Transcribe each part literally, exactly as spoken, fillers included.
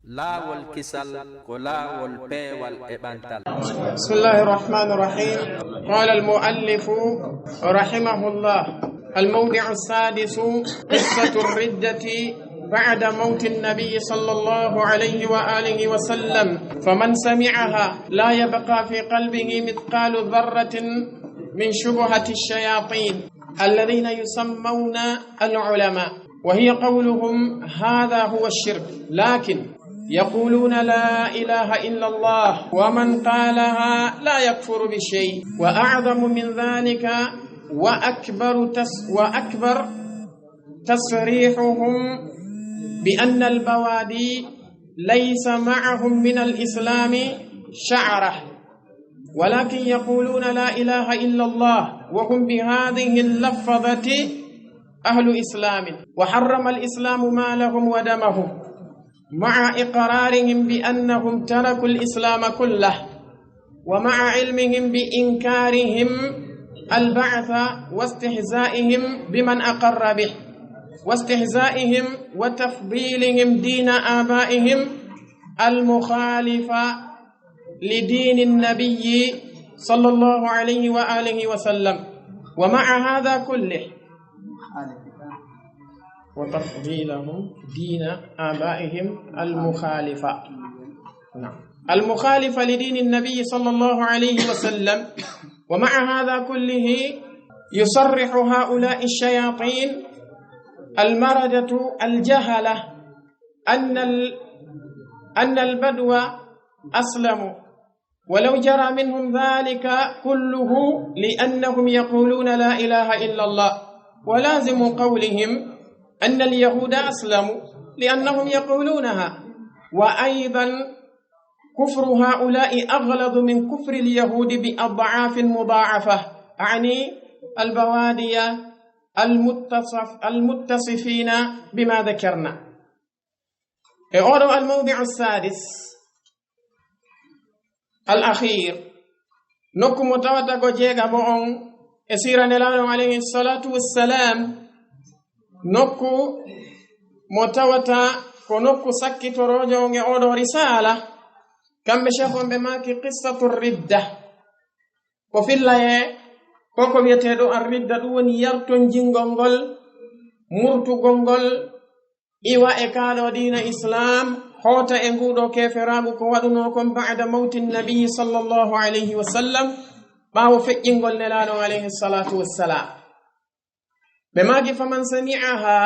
Laawol kisal ko laawol peewal e ɓantal. بسم الله الرحمن الرحيم. قال المؤلف رحمه الله: الموضع السادس: قصة الردة بعد موت النبي صلى الله عليه وآله وسلم، فمن سمعها لا يبقى في قلبه مثقال ذرة من شبهة الشياطين الذين يسمون العلماء، وهي قولهم: هذا هو الشرك، لكن يقولون: لا إله إلا الله، ومن قالها لا يكفر بشيء، وأعظم من ذلك وأكبر تس-، وأكبر تصريحهم بأن البوادي ليس معهم من الإسلام شعرة، ولكن يقولون: لا إله إلا الله، وهم بهذه اللفظة أهل إسلام، وحرم الإسلام مالهم ودمهم، مع إقرارهم بأنهم تركوا الإسلام كله، ومع علمهم بإنكارهم البعث، واستهزائهم بمن أقر به، واستهزائهم وتفضيلهم دين آبائهم المخالف لدين النبي صلى الله عليه وآله وسلم. ومع هذا كله، وتفضيلهم دين آبائهم المخالفة، نعم، المخالفة لدين النبي صلى الله عليه وسلم. ومع هذا كله يصرح هؤلاء الشياطين المردة الجهلة أن ال-، أن البدو أسلموا، ولو جرى منهم ذلك كله لأنهم يقولون: لا إله إلا الله، ولازم قولهم أن اليهود أسلموا لأنهم يقولونها، وأيضا كفر هؤلاء أغلظ من كفر اليهود بأضعاف مضاعفة، أعني البوادية المتصف-، المتصفين بما ذكرنا. E oɗo almawdi'u sadis, al akhir, nokku mo tawata ko jeegamo on e siira Nelaaɗo on alayhi salatu wassalam, nokku mo tawata ko nokku sakkitoroojo on e oɗo risala, kamɓe Cheikh on ɓe maaki qissatu ridda. Ko fillaye ko ko wiyeteeɗo ar ridda, ɗum woni yartonjingol ngol, murtugol ngol, iwa e kaaɗo diina Islam, hoota e nguɗo keeferaagu ko waɗunoo kon ba'da mawti Nabi sallallahu alayhi wa sallam, ɓaawo feƴƴingol Nelaaɗo alayhi salatu wassalam. Ɓe maaki: "Faman sami'aha,"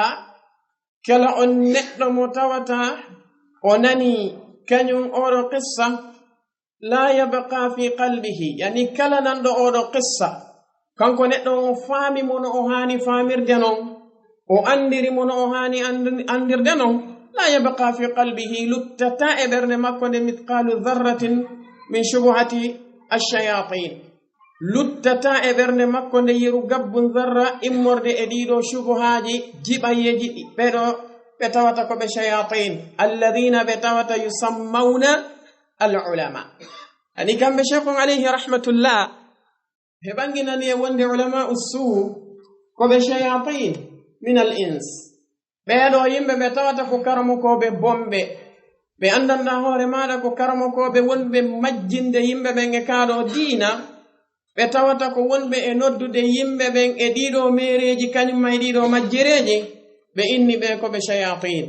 kala on neɗɗo mo tawata o nani kañum oɗo qissa, "la yabqa fi qalbihi," yani kala nanɗo oɗo qissa, kanko neɗɗo on faami mo no o haani faamirde non, o anndiri mo no o haani annd-, anndirde non, "la yabqa fi qalbihi," luttata e ɓernde makko nde, "mithqalu dharratin min shubuhati ash-shayatin," luttata e ɓernde makko nde yeru gabbun zarra immorde e ɗiɗo shubuhaaji, jiɓayeeji ɗi, ɓeɗo ɓe tawata ko ɓe shayatin, alladhina ɓe tawata yusammawna al-ulama. Ani kamɓe Cheikhun alayhi rahmatullah, ɓe ɓanginani e wonde ulama ussu ko ɓe shayatin min al-ins. Ɓeeɗo yimɓe ɓe tawata ko karamokooɓe bonɓe. Ɓe anndanɗa hoore maaɗa ko karamokooɓe wonɓe majjinde yimɓe ɓen e kaaɗo diina. Ɓe tawata ko wonɓe e noddude yimɓe ɓen e ɗiɗo meereeji, kañum ma e ɗiɗo majjereeji. Ɓe inni ɓe ko ɓe shayatin.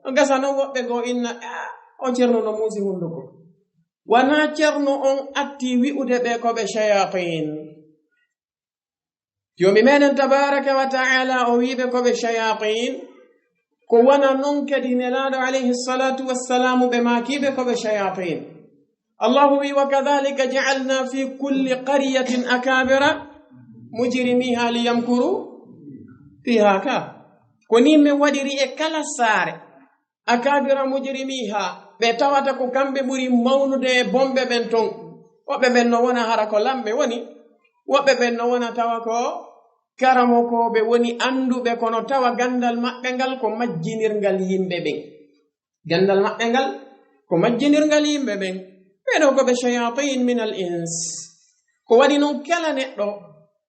No gasa non woɓɓe goo inna, "Ah, o Ceerno no muusi hunnduko." Wanaa Ceerno on atti wi'ude ɓe ko ɓe shayatin. Joomi meɗen tabaraka wa ta'ala o wi'ɓe ko ɓe shayatin, ko wona non kadi Nelaaɗo alayhi salatu wassalamu ɓe maakiɓe ko ɓe shayatin. Allahu wi, "Wa kadhalika ja'alna fi kulli qaryatin akabira mujrimiha liyamkuru fiha." Ka ko ni min waɗiri e kala saare, akabira mujrimiha, ɓe tawata ko kamɓe ɓuri mawnude e bonɓe ɓen ton. Woɓɓe ɓen no wona hara ko lamɓe woni, woɓɓe ɓen no wona tawa ko karamokooɓe woni annduɓe, kono tawa ganndal maɓɓe ngal ko majjinirngal yimɓe ɓen. Ganndal maɓɓe ngal ko majjinirngal yimɓe ɓen. Ɓeɗo ko ɓe shayatin min al ins. Ko waɗi non kala neɗɗo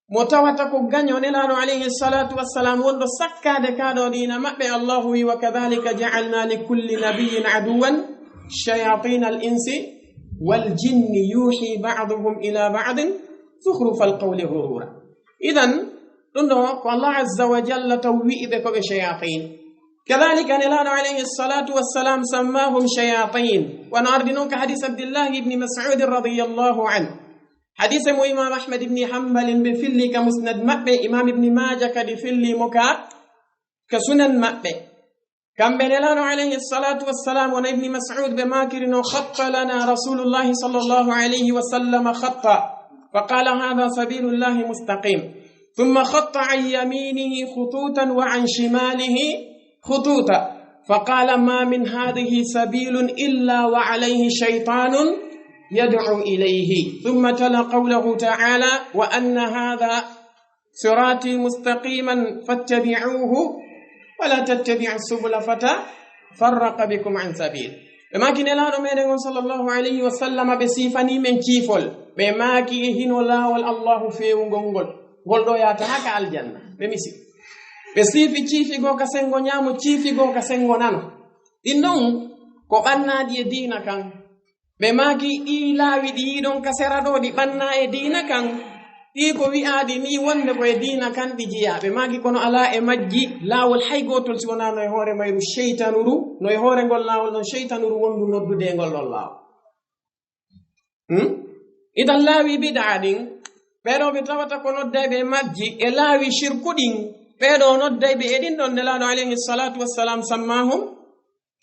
mo tawata ko gaño Nelaaɗo alayhi salatu wassalam wonɗo sakkaade kaaɗo diina maɓɓe, Allahu wi, "Wa kadhalika ja'alna li kulli nabiyyin aduwan شياطين الإنس والجن يوحي بعضهم إلى بعض زخرف القول غرورا. Idan, ɗum ɗo ko Allah azza wa jalla taw wi'i ɓe ko ɓe shayatin. Kadhalika, Nelaaɗo alayhi salatu wassalam sammahum shayatin. Wano ardi non ka hadis Abdillahi ibni Mas'ud radiyallahu anhu. Hadise mo Imam Ahmad ibni Hanbalin ɓe filli ka Musnad maɓɓe, Imam Ibni Maaja kadi filli mo ka, ka Sunan maɓɓe. Kamɓe Nelaaɗo alayhi salatu wassalam, wano Ibni Mas'ud ɓe maakirino, خط لنا رسول الله صلى الله عليه وسلم خطا فقال هذا سبيل الله مستقيم ثم خط عن يمينه خطوطا وعن شماله خطوطا فقال ما من هذه سبيل إلا وعليه شيطان يدعو إليه ثم تلا قوله تعالى وأن هذا صراطي مستقيما فاتبعوه ولا تتبعوا السبل فتفرق بكم عن سبيله. Ɓe maaki Nelaaɗo meɗen on sallallahu alayhi wa sallam, ɓe siifani men ciifol. Ɓe maaki e hino laawol Allahu feewungol ngol. Ngol ɗo yaata haa ka aljanna. Ɓe misi. Ɓe siifi ciifi goo ka senngo ñaamo, ciifi goo ka senngo nano. Ɗin ɗon ko ɓannaaɗi e diina kan. Ɓe maaki ɗii laawi ɗi yiɗon ka sera ɗo ɗi ɓanna e diina kan. Ɗii ko wi'aaɗi ni wonde ko e diina kan ɗi jeyaa. Ɓe maaki kono alaa e majji laawol hay gootol si wonaa no e hoore mayru sheytanuru, no e hoore ngol laawol ɗon sheytanuru wondu noddude e ngol ɗon laawol. Hmm? Idan laawi bid'a ɗin, ɓee ɗoo ɓe tawata ko noddayɓe e majji, e laawi shirku ɗin, ɓee ɗoo noddayɓe e ɗin ɗon Nelaaɗo alayhi salatu wassalam sammahum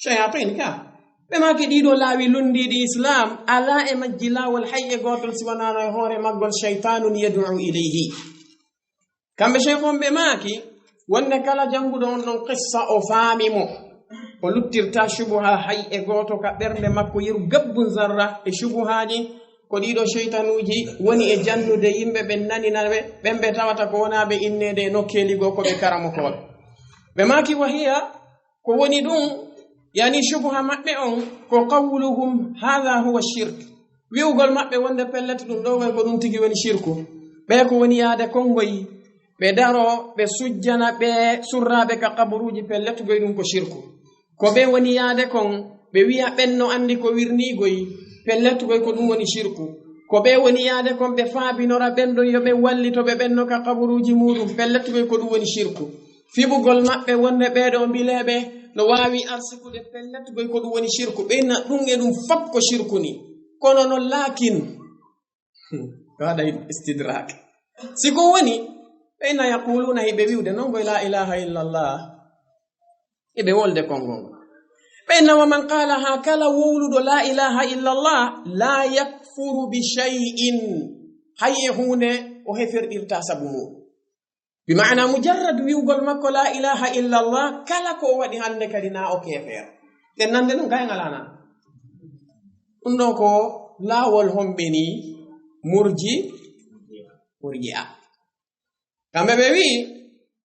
shayatin ka. Ɓe maaki ɗii ɗoo laawi lunndiiɗi Islam, alaa e majji laawol hay e gootol si wonaa no e hoore maggol shaytanun yad'u ilayhi. Kamɓe sheikh on ɓe maaki wonde kala jannguɗo on ɗon qissa o faami mo, o luttirta shubuha hay e gooto ka ɓernde makko yeru gabbun zarra e shubuhaaji ko ɗii ɗoo sheytanuuji woni e jannude yimɓe ɓen nanina ɓe, ɓen ɓe tawata ko wonaa ɓe inneede e nokkeeli goo ko ɓe karamokooɓe. Ɓe maaki wa hiya Ko woni ɗum, yani shubuha maɓɓe on, ko qawluhum, "Hadha huwa shirk." Wi'ugol maɓɓe wonde pellet ɗum ɗo ko ɗum tigi woni shirku. Ɓe ko woni yaade kongoy, ɓe daro, ɓe sujjana ɓe surraaɓe ka kaburuuji, pellet goy ɗum ko shirku. Ko ɓe woni yaade kon, ɓe wi'a ɓen no anndi ko wirniigoy, pellet goy ko ɗum woni shirku. Ko ɓe woni yaade kon, ɓe faabinora ɓen ɗon yo ɓe wallito ɓe ɓen no ka kaburuuji muɗum, pellet goy ko ɗum woni shirku. Fiɓugol maɓɓe wonde ɓee ɗoo mbileeɓe no waawi arsikude pellet goy ko ɗum woni shirku. Ɓe inna ɗum e ɗum fop ko shirku ni. Kono non laakin, hmm, ko haɗa istidrak. Si ko woni, ɓe inna yaquluna hiɓe wi'ude non koye la ilaha illallah. Hiɓe wolde konngol ngol. Ɓe inna wa man qalaha kala wowluɗo la ilaha illallah la yakfuru bi shay'in. Hay e huunde o heferɗirta sabu mum. Bi maana mujarrad wi'ugol makko la ilaha illallah, kala ko o waɗi hannde kadi na o keefeero. Ɗen nande ɗum kay ngalaa nan. Ɗum ɗo ko laawol homɓe ni murji, murji'a. Kamɓe ɓe wi'i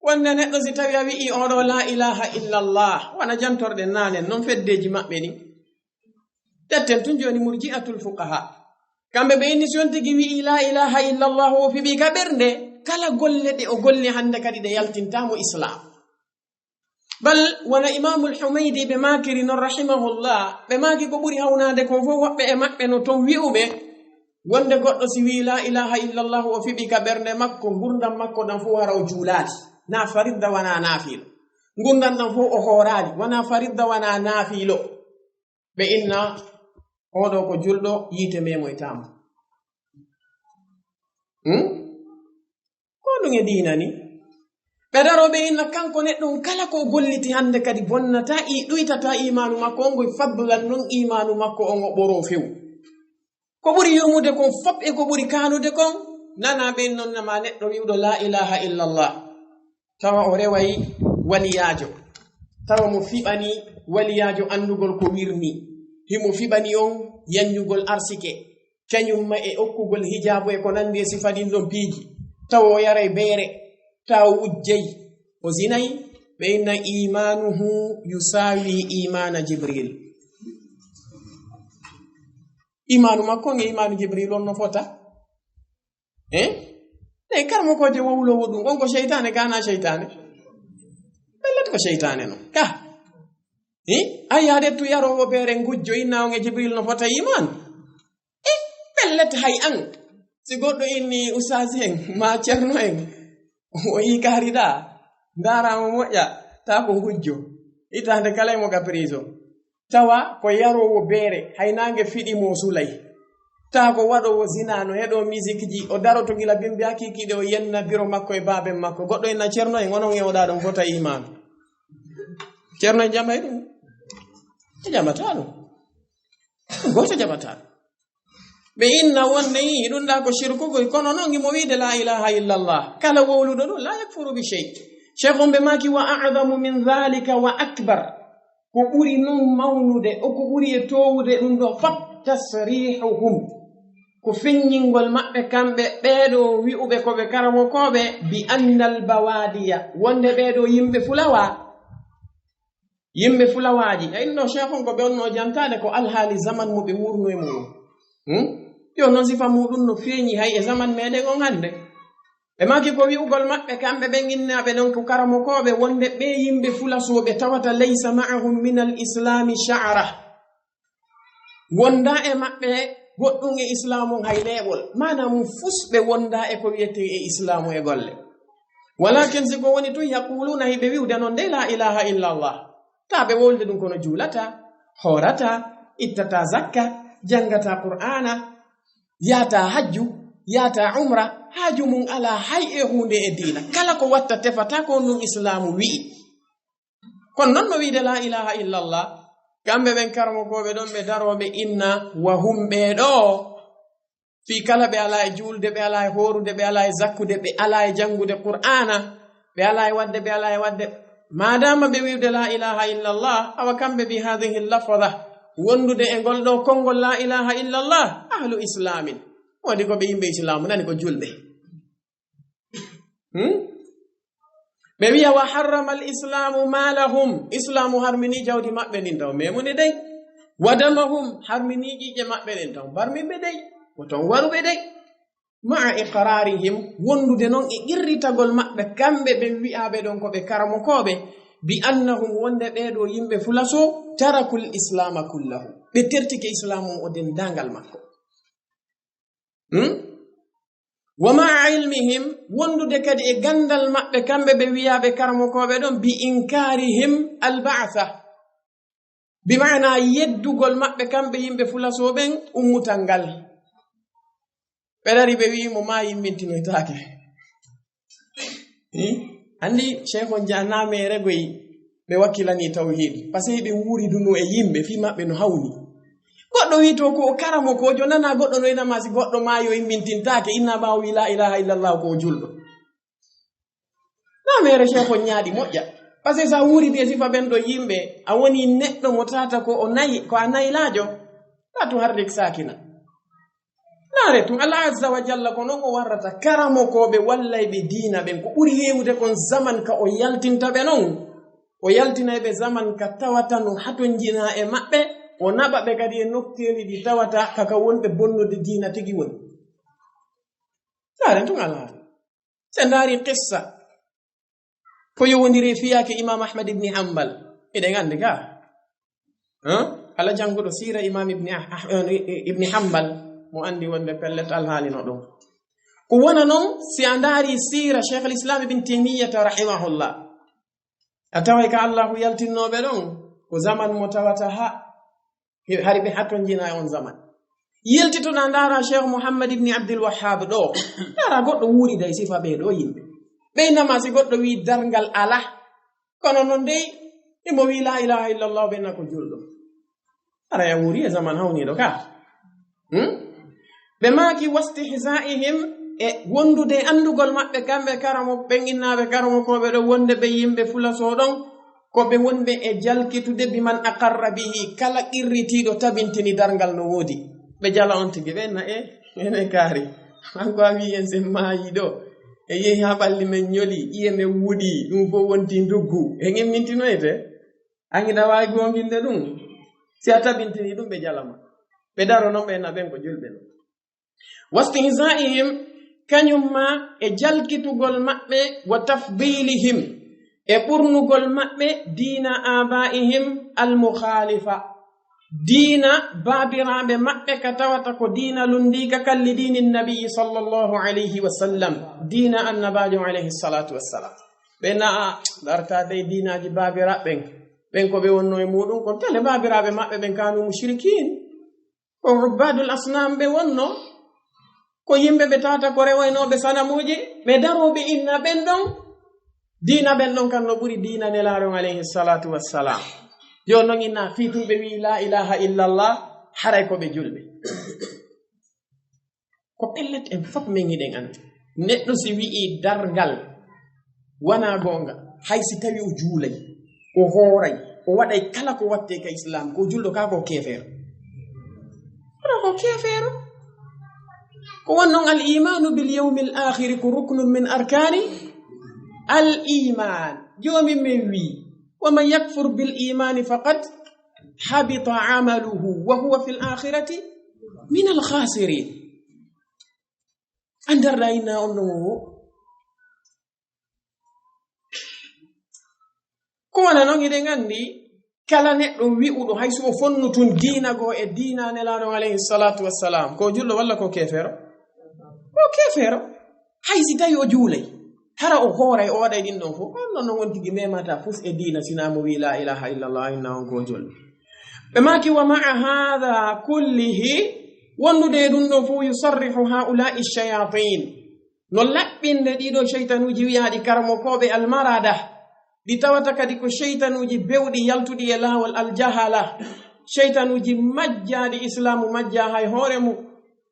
wonde neɗɗo si tawi a wi'i oɗo la ilaha illallah, wona jantorɗen naalen non feddeji maɓɓe ni. Ƴetten tun jooni murji'atul fuqaha. Kamɓe ɓe inni si on tigi wi'i la ilaha illallah o fiɓi ka ɓernde, kala golle ɗe o golli hannde kadi ɗe yaltinta mo islam. Bal wona Imamul Humaydi ɓe maakiri non rahimahullah, ɓe maaki ko ɓuri hawnaade ko fof woɓɓe e maɓɓe no ton wi'uɓe wonde goɗɗo si wi'i la ilaha illallah o fiɓi ka ɓernde makko, ngurdam makko ɗam fof hara o juulaali, na faridda wona naafilo. Ngurdam ɗam fof o hooraali, wona faridda wona naafilo. Ɓe inna, "Oɗo ko julɗo, yiite memoytaama." Hmm? Ko ɗum e diina ni? Ɓe daro ɓe inna, "Kanko neɗɗo on, kala ko o golliti hannde kadi bonnata, i ɗuytata imaanu makko on, ngoy fadlan non imaanu makko on o ɓoroo few." Ko ɓuri yurmude kon fop e ko ɓuri kaanude kon, nana ɓen non nama neɗɗo wi'uɗo la ilaha illallah. Tawa o reway waliyaajo. Tawa mo fiɓani waliyaajo anndugol ko wirni. Himo fiɓani on yanñugol arsike. Kañum ma e okkugol hijaabu e ko nanndi e sifa ɗin ɗon piiji. Tawa o yaray beere. Tawa o wujjay. O zinay. Ɓe inna imanuhu yusawi imana Jibril. Imaanu makko on e imaanu Jibril on no fota. Eh? Ɗe karmokooje wowlowo ɗum. On ko seytaane, ka na seytaane? Pellet ko seytaane non. Ka. Hi? Ay, a dettu yaroowo beere ngujjo, inna on e Jibril no fota iman? E, pellet hay an. Si goɗɗo inni ustaas en, ma cerno en, o yii kaari ɗa, ndaara mo moƴƴa, taa ko ngujjo. Hitaande kala mo ga prison. Tawa ko yaroowo beere, hay naange fiɗi mo sulay. Taa ko waɗoowo zina, no heɗo musique ji, o daroto gila bimbi hakiikiiɗe, o yenna biro makko e baaben makko. Goɗɗo inna cerno en, onon e oɗa ɗon fota iman. Cerno en jamay ɗum? E jamata ɗum. Gooto jaɓataa. Ɓe inna wonde yii ɗum ɗa ko shirkugoy, kono noon imo wiide la ilaha illallah. Kala wowluɗo ɗum, la yakfuru bi shay. Cheikh on ɓe maaki, wa a'zamu min dhalika wa akbar. Ko ɓuri noon mawnude, o ko ɓuri e toowude ɗum ɗo fop, tasrihuhum. Ko feññingol maɓɓe kamɓe ɓeeɗo wi'uɓe ko ɓe karamokooɓe, bi annal bawadiya, wonde ɓeeɗo yimɓe fulawa. Yimɓe fulawaaji, e inno Cheikh on ko ɓe wonno jantaade ko alhaali zaman mo ɓe wuurno e muɗum. Hmm? Yo noon sifa muɗum no feeñi hay e zaman meɗen on hannde. Ɓe maaki ko wi'ugol maɓɓe kamɓe ɓen innaaɓe ɗon ko karamokooɓe wonde ɓe yimɓe fulasooɓe tawata laysa ma'ahum min al islami sha'ra. Wonda e maɓɓe goɗɗum e islaamu hay leeɓol. Maanaam fus ɓe wonda e ko wiyetee e islaamu e golle. Walakin si ko woni tun yaquluna hiɓe wi'ude noon de la ilaha illallah. Taa ɓe wolde ɗum kono juulata, hoorata, ittata zakka, janngata qur'aana, yaata hajju, yaata umra, haaju mum alaa hay e huunde e diina. Kala ko watta tefata ko ɗum islaamu wi'i. Kono noon no wiide la ilaha illallah, kamɓe ɓen karamokooɓe ɗon ɓe darooɓe inna wa hum ɓee ɗoo. Fii kala ɓe alaa e juulde, ɓe alaa e hoorude, ɓe alaa e zakkude, ɓe alaa e janngude qur'aana, ɓe alaa e waɗde, ɓe alaa e waɗde. Maadaama ɓe wi'ude la ilaha illallah, awa kamɓe bi hadhihi lafza, wondude e ngol ɗoo konngol la ilaha illallah, ahlu islamin. Woni ko ɓe yimɓe islaamu, nani ko julɓe. Hmm? Ɓe wi'a wa harrama al islaamu maalahum, islaamu harmini jawdi maɓɓe ndin taw, memuni dey. Wa damahum, harmini ƴiƴe maɓɓe ɗen taw, barmiɓe dey. Ko ton waruɓe dey. Ma'a iqrarihim, wondude noon e qirritagol maɓɓe, kamɓe ɓen wi'aaɓe ɗon ko ɓe karamokooɓe, bi annahum, wonde ɓee ɗoo yimɓe fulaso, tarakul islaama kullahu, ɓe tertike islaamu o denndaangal makko. Hmm? Wa ma'a ilmihim, wondude kadi e ganndal maɓɓe, kamɓe ɓe wi'aaɓe karamokooɓe ɗon, bi inkarihim al ba'sa. Bi maana yeddugol maɓɓe kamɓe yimɓe fulasoo ɓen ummutal ngal. Ɓe dari ɓe wi'i mo maa yimmintinoytaake. Hi? Anndi Cheikh on jaa naa meere goy ɓe wakkilani tawhiid. Parce que ɓe wuuri dunu e yimɓe fii maɓɓe no hawni. Goɗɗo wi'i to ko o karamokoojo, nana goɗɗo no ina ma si goɗɗo maayo immintintaake, inna ma o wi'i laa ilaaha illallah ko o julɗo. Naa meere Cheikh on ñaaɗi moƴƴa. Parce que so a wuuridi e sifa ɓen ɗo yimɓe, a woni neɗɗo mo tata ko o nayi, ko a naylaajo, laa tu harrik saakina. Naare tun, Allah azza wa jalla ko non o warrata karamokooɓe wallayɓe diina ɓen. Ko ɓuri heewude kon zaman ka o yaltinta ɓe non. O yaltinay ɓe zaman ka tawata no hatonjinaa e maɓɓe, o naɓa ɓe kadi e nokkeeli ɗi tawata ka ka wonɓe bonnude diina tigi woni. Naare tun Allah. Si en ndaari qissa ko yowondiri e fiyaake Imam Ahmad ibni Hanbal. Eɗen anndi ka? Hã? Kala jannguɗo siira Imam ibni Ah-, Ah-, Ibni Hanbal, mo anndi wonde pellet alhaali no ɗum. Ko wona non, si a ndaari siira Cheikh al-Islam Ibn Taymiyyata rahimahullah, a taway ka Allahu yaltinnooɓe ɗon, ko zaman mo tawata ha, hari ɓe hatonjina e on zaman. Yiltitoɗaa ndaara Cheikh Muhammad ibni Abdul Wahhab ɗo, ndaara goɗɗo wuurida e sifa ɓee ɗo yimɓe. Ɓe innama si goɗɗo wi'i darngal alaa, kono non dey, imo wi'i laa ilaaha illallah, ɓe na ko julɗo. Ara ya wuuri e zaman hawniiɗo ka. Hmm? Ɓe maaki wastihza'ihim e wondude e anndugol maɓɓe kamɓe karamo, ɓen innaaɓe karamokooɓe ɗo wonde ɓe yimɓe fulasoo ɗon, ko ɓe wonɓe e jalkitude bi man aqarra bihi, kala qirritiiɗo tabintini darngal no woodi. Ɓe jala on tigi, ɓe na e, ene kaari. An ko a wi'i en sen maayi ɗo, e yehi haa ɓalli men ñoli, ƴiye men wuɗi, ɗum fof wonti nduggu. En immintinoyte? An hiɗa waawi goonginde ɗum? Si a tabintini ɗum, ɓe jalama. Ɓe daro non, ɓe na ɓen ko julɓe non. Wastihza'ihim, kañum ma e jalkitugol maɓɓe, wa tafdilihim, e ɓurnugol maɓɓe diina abaihim al-mukhalifa, diina baabiraaɓe maɓɓe ka tawata ko diina lunndiika kan li diini nabiyi sallallahu alayhi wa sallam, diina annabaajo alayhi salatu wassalam. Ɓe na'a darta dey diinaaji baabiraaɓe ɓen, ɓen ko ɓe wonno e muuɗum kon, tale baabiraaɓe maɓɓe ɓen kanu mushrikin. Ko ubbadul asnam ɓe wonno, ko yimɓe ɓe tawata ko rewoynooɓe sanamuuji, ɓe darooɓe inna ɓen ɗon, diina ɓen ɗon kan no ɓuri diina Nelaaɗo on alayhi salatu wassalam. Jooni non inna fii tun ɓe wi'i la ilaha illallah, haray ko ɓe julɓe. Ko pellet en fof men hiɗen anndi. Neɗɗo si wi'i darngal wanaa goonga, hay si tawi o juulay, o hooray, o waɗay kala ko wattee ka Islam, ko julɗo ka ko keefeero. Kono ko keefeero. Ko won non al imanu bil yawmil akhiri ko ruknun min arkani al iman. Joomi men wi, wa man yakfur bil imani faqad habita amaluhu wa huwa fil akhirati min al khasirin. Andarɗa inna on ɗon o. Ko wona non hiɗen anndi kala neɗɗo wi'uɗo hay so o fonnu tun diina goo e diina Nelaaɗo on alayhi salatu wassalam, ko julɗo walla ko keefeero? Ko keefeero. Hay si tawi o juulay, hara o hooray, o waɗay ɗin ɗon fof, on non non on tigi memata fus e diina sina mo wi la ilaha illallah inna on ko julɗo. Ɓe maaki wa ma'a hadha kullihi, wondude e ɗum ɗon fof yusarrihu haula'i shayatin. No laɓɓinde ɗiɗo shaytanuuji wi'aaɗi karamokooɓe almarada, ɗi tawata kadi ko shaytanuuji bewɗi yaltuɗi e laawol aljahala, shaytanuuji majjaaɗi islaamu majjaa hay hoore mum,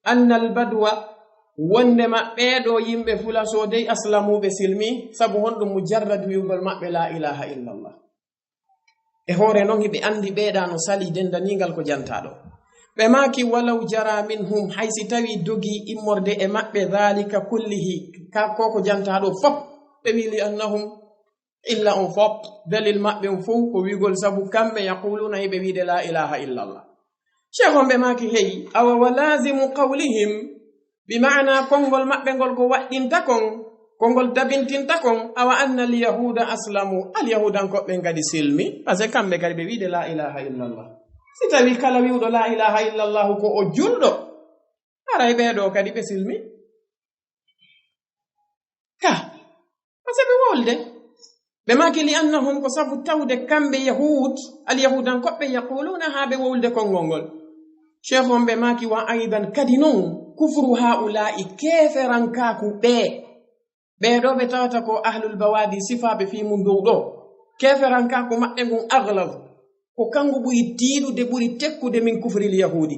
annal badwa, wonde maɓɓe ɗo yimɓe fula so dey aslamuuɓe silmi, sabu honɗum mujarrad wi'ugol maɓɓe la ilaha illallah. E hoore non hiɓe anndi ɓeeɗa no sali dendaniingal ko jantaaɗo. Ɓe maaki walaw jara minhum, hay si tawi dogi immorde e maɓɓe dhalika kullihi, ka ko ko jantaaɗo fop, ɓe wi li annahum, illa on fop, dalil maɓɓe on fof ko wi'ugol sabu kamɓe yaquluna hiɓe wi'de la ilaha illallah. Cheikh on ɓe maaki hey, awa wa lazimu qawlihim, bi maana konngol maɓɓe ngol ko waɗɗinta kon, ko ngol tabintinta kon, awa anna al yahuda aslamu, al yahudankoɓe ɓen kadi silmi, parce que kamɓe kadi ɓe wi'de la ilaha illallah. Si tawi kala wi'uɗo la ilaha illallah ko o julɗo, haray ɓee ɗo kadi ɓe silmi. Ka, parce que ɓe wolde. Ɓe maaki li annahum ko sabu tawde kamɓe yahud, al yahudankoɓe yaquluna haa ɓe wolde konngol ngol. Cheikh on ɓe maaki wa aidan kadi non kufru haula'i keeferankaaku ɓee. Ɓee ɗo ɓe tawata ko ahlul bawadi sifaaɓe fii mum dow ɗo. Keeferankaaku maɓɓe ngun aglab. Ko kanko ɓuri tiiɗude, ɓuri tekkude min kufril yahudi.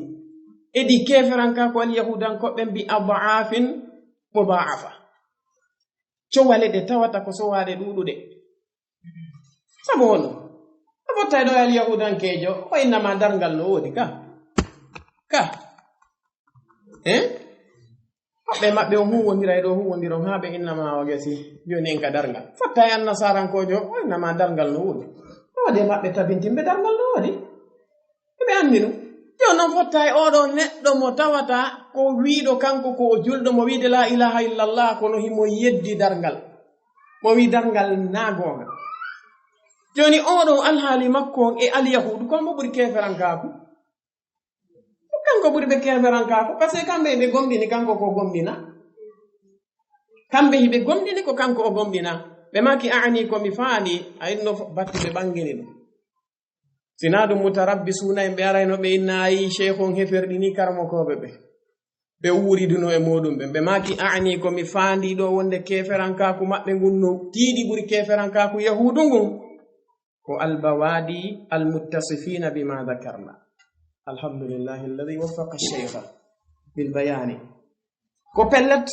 Edi keeferankaaku al yahudankoɓe bi ad'afin mudha'afa. Cowale ɗe tawata ko sowaade ɗuuɗude. Sabu hono? A fottay ɗo e al yahudankeejo, o innama darngal no woodi ka. Ka. Eh? Maɓɓe maɓɓe on huwwondira e ɗo huwwondiron haa ɓe innama o gasi. Jooni en ka darngal. Fottay annasarankoojo, o innama darngal no woodi. Ɗo de maɓɓe tabintimɓe darngal no woodi. Ɓe anndi ɗum. Jooni non fotta e oɗo neɗɗo mo tawata ko wiiɗo kanko ko o julɗo mo wiide la ilaha illallah kono himo yeddi darngal. Mo wi darngal na goonga. Jooni oɗo alhaali makko on e alyahuudu ko mo ɓuri keeferankaaku. Ko kanko ɓuri ɓe keeferankaaku. Parce que kamɓe ɓe gomɗini kanko ko gomɗina. Kamɓe hiɓe gomɗini ko kanko o gomɗina. Ɓe maaki aani ko mi faani a inno battuɓe ɓangini ɗum. Sinaa ɗum mutarabbisuuna en ɓe arayno ɓe inna ayi sheikh on heferɗini karamokooɓe ɓe. Ɓe wuuriduno e muuɗum ɓen. Ɓe maaki aani ko mi faandi ɗo wonde keeferankaaku maɓɓe ngun no tiiɗi ɓuri keeferankaaku yahuudu ngun. Ko albawadi almuttasifina bima dhakarna. Alhamdulillahi alladhi waffaqa ash-shaykha bil bayani. Ko pellet,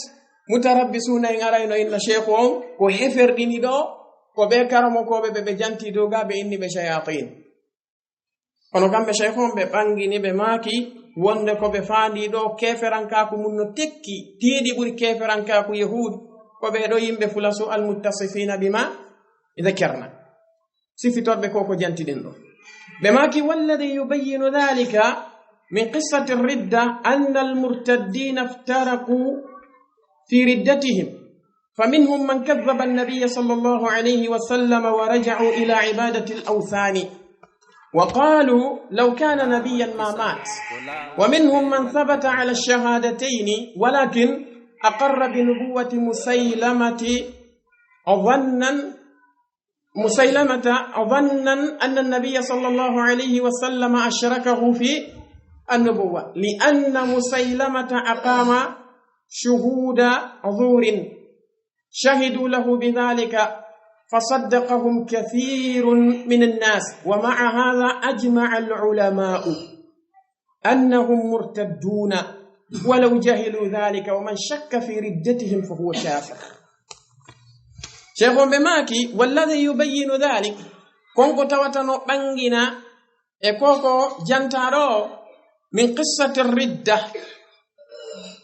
mutarabbisuuna en arayno inna sheikh on ko heferɗini ɗo, ko ɓe karamokooɓe ɓe ɓe janti dow ga ɓe inni ɓe shayatin. Kono kamɓe sheikh on ɓe ɓangini ɓe maaki wonde ko ɓe faandi ɗo keeferankaaku mun no tekki tiiɗi ɓuri keeferankaaku yahuud, ko ɓe ɗo yimɓe fulasu almuttasifina bima dhakarna. Sifitorɓe ko ko jantiɗen ɗo. Ɓe maaki walladi yubayyinu dhalika min qissati ridda anna almurtaddina iftaraqu fi riddatihim. فمنهم من كذب النبي صلى الله عليه وسلم ورجعوا إلى عبادة الأوثان، وقالوا لو كان نبيا ما مات، ومنهم من ثبت على الشهادتين ولكن أقر بنبوة مسيلمة ظنا مسيلمة ظنا أن النبي صلى الله عليه وسلم أشركه في النبوة، لأن مسيلمة أقام شهود زور شهدوا له بذلك فصدقهم كثير من الناس، ومع هذا أجمع العلماء أنهم مرتدون ولو جهلوا ذلك، ومن شك في ردتهم فهو كافر. Sheikh on ɓe maaki, والذي يبين ذلك, kon ko tawata no ɓangina e koko jantaaɗo o, من قصة الردة,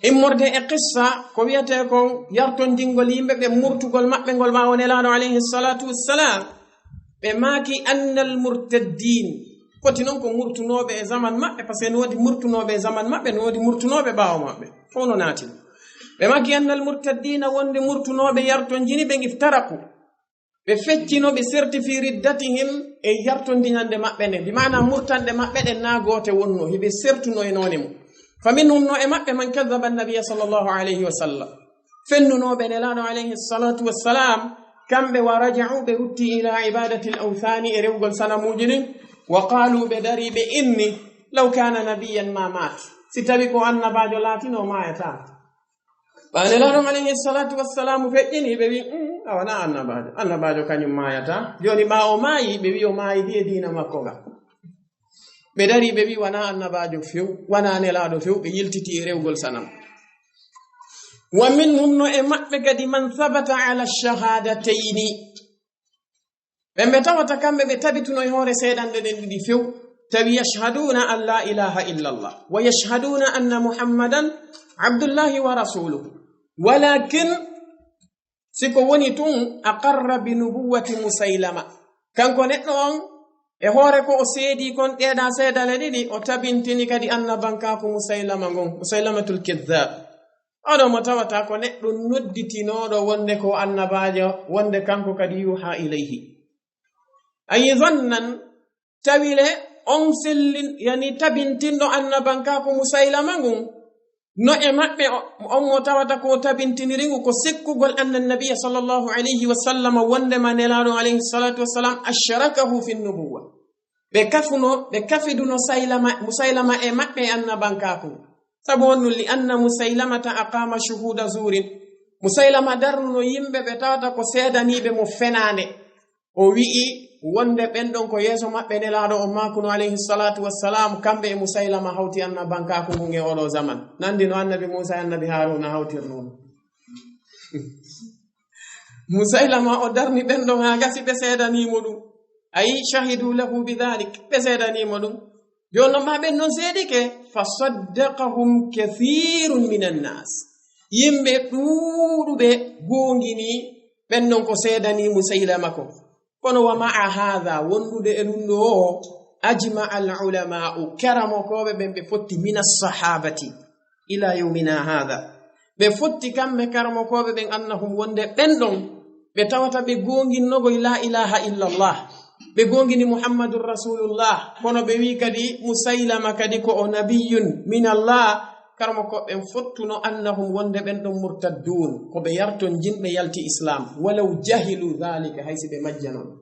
immorde e qissa ko wiyetee kon yartondingol yimɓe ɓe, murtugol maɓɓe ngol ɓaawo Nelaaɗo alayhi salatu wassalam. Ɓe maaki أن المرتدين, foti noon ko murtunooɓe e zaman maɓɓe, parce que no woodi murtunooɓe e zaman maɓɓe, no woodi murtunooɓe ɓaawo maɓɓe, fof no naati. Ɓe maaki أن المرتدين, wonde murtunooɓe yartonjini ɓen, افترقوا, ɓe feccino, ɓe serti في ردتهم, e yartondinande maɓɓe nden, bi maana murtanɗe maɓɓe ɗen na goote wonno, hiɓe sertuno e noone mum. فمنهم, no e maɓɓe, من كذب النبي صلى الله عليه وسلم, fennunooɓe Nelaaɗo alayhi salatu wassalam, kamɓe, ورجعوا, ɓe rutti, إلى عبادة الأوثان, e rewugol sanamuuji ɗin, وقالوا, ɓe darii ɓe inni, لو كان نبيا ما مات, si tawi ko annabaajo laatino, maayataa. Ɓaawo Nelaaɗo alayhi salatu wassalamu feƴƴini, ɓe wi, "Mm, a wonaa annabaajo. Annabaajo kañum maayataa." Jooni ɓaawo maayi, ɓe wi o maayi e diina makko nga. Ɓe darii ɓe wi, "Wonaa annabaajo few, wonaa Nelaaɗo few," ɓe yiltiti e rewgol sanam. ومنهم, no e maɓɓe kadi, من ثبت على الشهادتين. Ɓen ɓe tawata kamɓe ɓe tabituno e hoore seedanɗe ɗen ɗiɗi few, tawi يشهدون أن لا إله إلا الله ويشهدون أن محمدا عبد الله ورسوله، ولكن si ko woni tun, أقر بنبوة مسيلمة. Kanko neɗɗo on, e hoore ko o seedi kon ɗee ɗaa seedale ɗiɗi, o tabintini kadi annabankaaku Musaylama ngon, Musaylimatul Kiddaab. Oɗo mo tawata ko neɗɗo nodditinooɗo wonde ko annabaajo, wonde kanko kadi يوحى إليه. Ayi, ظنا, tawi le on sellin, yani tabintinɗo annabankaaku Musaylama ngun, no e maɓɓe o-, on mo tawata ko tabintiniri ngu ko sikkugol أن النبي صلى الله عليه وسلم, wondema Nelaaɗo alayhi salatu wassalam, أشركه في النبوة. Ɓe kafuno, ɓe kafiduno Saylama, Musaylama e maɓɓe e annabankaaku. Sabu honɗum? لأن مسيلمة أقام شهود زور. Musaylama darnuno yimɓe ɓe tawata ko seedaniiɓe mo fenaande. O wi'i wonde ɓen ɗon ko yeeso maɓɓe Nelaaɗo on maakuno alayhi salatu wassalam, kamɓe e Musaylama hawti annabankaaku ngun e oɗo zaman. Nandi no annabi Muusa e annabi Haaruuna hawtirnoo. Musaylama o darni ɓen ɗon haa gasi ɓe seedanii mo ɗum. Ayi, شهدوا له بذلك, ɓe seedanii mo ɗum. Jooni non maa ɓen non seedike, فصدقهم كثير من الناس. Yimɓe ɗuuɗuɓe goongini ɓen non ko seedanii Musaylama ko. Kono ومع هذا, wondude e ɗum ɗo o, أجمع العلماء, karamokooɓe ɓen ɓe fotti من الصحابة إلى يومنا هذا. Ɓe fotti kamɓe karamokooɓe ɓen أنهم, wonde ɓen ɗon ɓe tawata ɓe goonginnogoy لا إله إلا الله. Ɓe goongini محمد رسول الله. Kono ɓe wi'i kadi Musaylama kadi ko o نبي من الله. Karamokooɓe ɓen fottuno أنهم, wonde ɓen ɗon مرتدون, ko ɓe yartonjinɓe yalti Islam. ولو جهلوا ذلك, hay si ɓe majjano ɗum.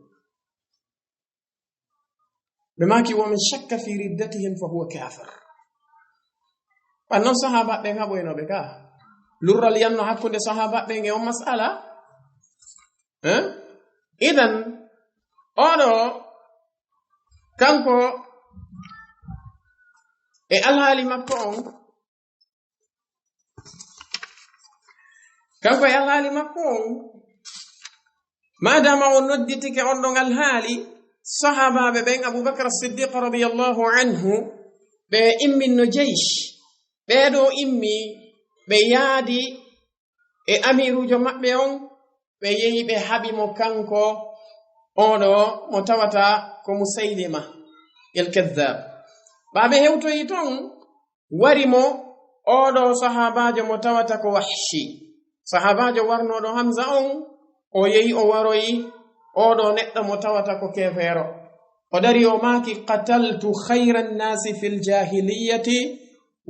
Ɓe maaki, ومن شك في ردتهم فهو كافر. Ɓan non sahaaba ɓen haɓoyno ɓe ka. Lurral yanno hakkunde sahaaba ɓen e on mas'ala. Eh? Idan, oɗo, kanko e alhaali makko on, Kanko e alhaali makko on, maadaama o nodditike on ɗon alhaali, sahaabaaɓe ɓen, Abu Bakr As-Siddiq radiyallahu anhu, ɓe imminno jeysh. Ɓee ɗoo immi, ɓe yaadi e amiiruujo maɓɓe on, ɓe yehi ɓe haɓi mo kanko, oɗo mo tawata ko Musaylima el Kaddaab. Ɓaa ɓe hewtoyi ton, wari mo oɗo sahaabaajo mo tawata ko Wahshi. Sahaabaajo warnooɗo Hamza on, o yehi o waroyi oo ɗoo neɗɗo mo tawata ko keefeero. O dari o maaki, "Qataltu khayra nnasi fil jahiliyati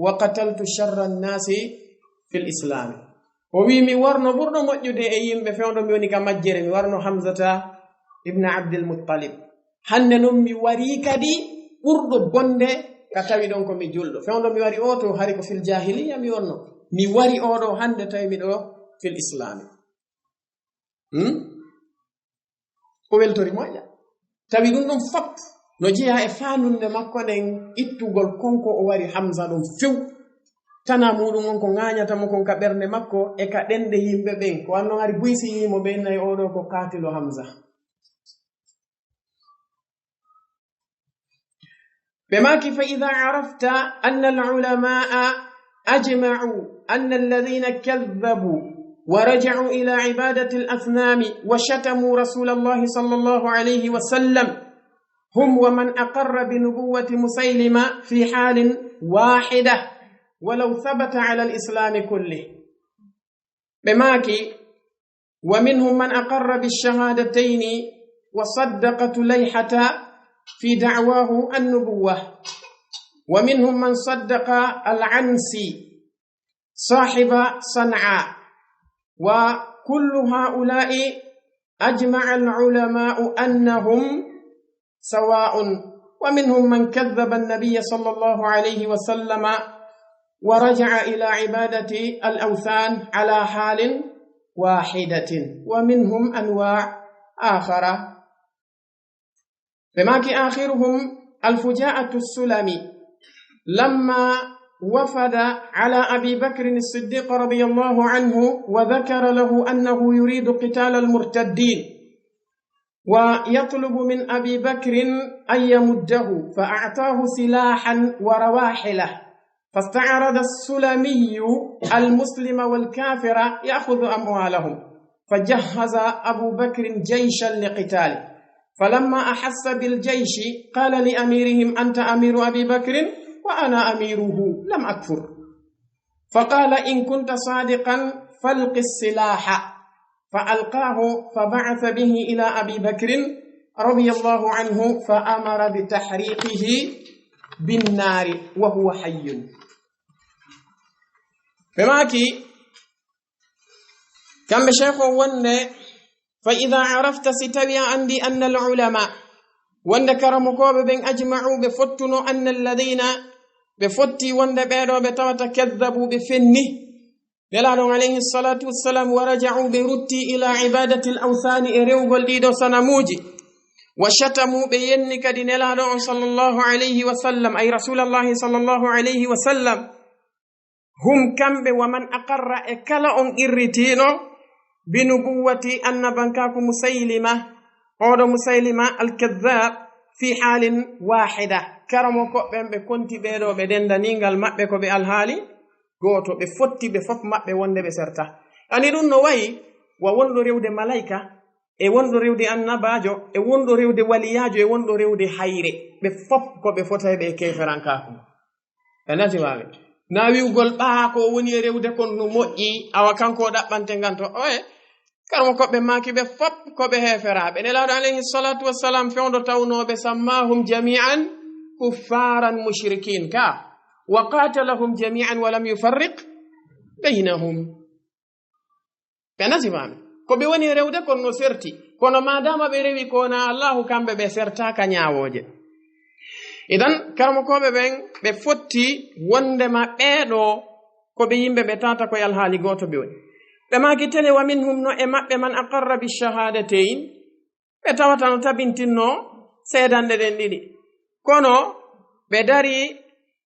wa qataltu sharra nnasi fil islami." O wi'i, "Mi warno ɓurɗo moƴƴude e yimɓe fewndo mi woni ka majjere, mi warno Hamzata ibn Abdul Muttalib. Hannde non mi wari kadi ɓurɗo bonde ka tawi ɗon ko mi julɗo. Fewndo mi wari oo to hari ko fil jahiliya mi wonno. Mi wari oo ɗoo hannde tawi miɗo fil islami." Hmm? O weltori moƴƴa. Tawi ɗum ɗum fop no jeyaa e faanunde makko nden ittugol kon ko o wari Hamza ɗum few. Tana muɗum on ko ŋaañata mo kon ka ɓernde makko e ka ɗenɗe yimɓe ɓen. Ko wanno hari buy si yii mo ɓe innay oo ɗoo ko kaatilo Hamza. Ɓe maaki, "فإذا عرفت أن العلماء أجمعوا أن الذين كذبوا ورجعوا إلى عبادة الأصنام وشتموا رسول الله صلى الله عليه وسلم هم ومن أقر بنبوة مسيلمة في حال واحدة ولو ثبت على الإسلام كله." Ɓe maaki, "ومنهم من أقر بالشهادتين وصدق تليحة في دعواه النبوة، ومنهم من صدق العنسي صاحب صنعاء، وكل هؤلاء أجمع العلماء أنهم سواء، ومنهم من كذب النبي صلى الله عليه وسلم ورجع إلى عبادة الأوثان على حال واحدة، ومنهم أنواع آخرة." Ɓe maaki, "آخرهم الفجاءة السلمي لما وفد على أبي بكر الصديق رضي الله عنه وذكر له أنه يريد قتال المرتدين ويطلب من أبي بكر أن يمده، فأعطاه سلاحا ورواحله، فاستعرض السلمي المسلم والكافر يأخذ أموالهم، فجهز أبو بكر جيشا لقتاله، فلما أحس بالجيش قال لأميرهم: "أنت أمير أبي بكر وأنا أميره، لم أكفر." فقال: "إن كنت صادقا فألق السلاح." فألقاه فبعث به إلى أبي بكر رضي الله عنه فأمر بتحريقه بالنار وهو حي. Ɓe maaki, kamɓe Sheikh on wonde, "فإذا عرفت", si tawi a anndi, "أن العلماء", wonde karamokooɓe ɓen, "أجمعوا", ɓe fottuno, "أن الذين", ɓe fotti wonde ɓee ɗoo ɓe tawata, "كذبوا", ɓe fenni Nelaaɗo on alayhi salatu wassalam, "ورجعوا", ɓe rutti, "إلى عبادة الأوثان", e rewgol ɗii ɗoo sanamuuji, "وشتموا", ɓe yenni kadi Nelaaɗo on sallallahu alayhi wa sallam, ay Rasulallahi sallallahu alayhi wa sallam. "هم", kamɓe, "ومن أقر", e kala on qirritiino, "بنبوة", annabankaaku Musaylima, oo ɗoo Musaylima al-Kadhdhab, "في حال واحدة". Karamokooɓe ɓen ɓe konti ɓee ɗoo ɓe denndaniingal maɓɓe ko ɓe alhaali gooto, ɓe fotti ɓe fof maɓɓe wonde ɓe serta. Ani ɗum no wayi wa wonɗo rewde malayka, e wonɗo rewde annabaajo, e wonɗo rewde waliyaajo, e wonɗo rewde hayre. Ɓe fof ko ɓe fotayɓe e keeferankaaku. Ɓe nati waawi. Na wi'ugol ɓaa ko o woni e rewde kon no moƴƴi, awa kanko o ɗaɓɓante ngan to. Oye, karamokooɓe maaki ɓe fop ko ɓe heeferaaɓe. Nelaaɗo alayhi salatu wassalam fewndo tawnooɓe, "سماهم جميعا كفارا مشركين" ka, "وقاتلهم جميعا ولم يفرق بينهم". Ɓe nasimaami. Ko ɓe woni e rewde kon no serti. Kono maadaama ɓe rewi ko wona Allahu, kamɓe ɓe sertaaka ñaawooje. Idan, karamokooɓe ɓen, ɓe fotti wondema ɓee ɗoo ko ɓe yimɓe ɓe tata ko e alhaali gooto ɓe woni. Ɓe maaki tele, "ومنهم", no e maɓɓe, "من أقر بالشهادتين", ɓe tawata no tabintinnoo seedanɗe ɗen ɗiɗi. Kono ɓe darii,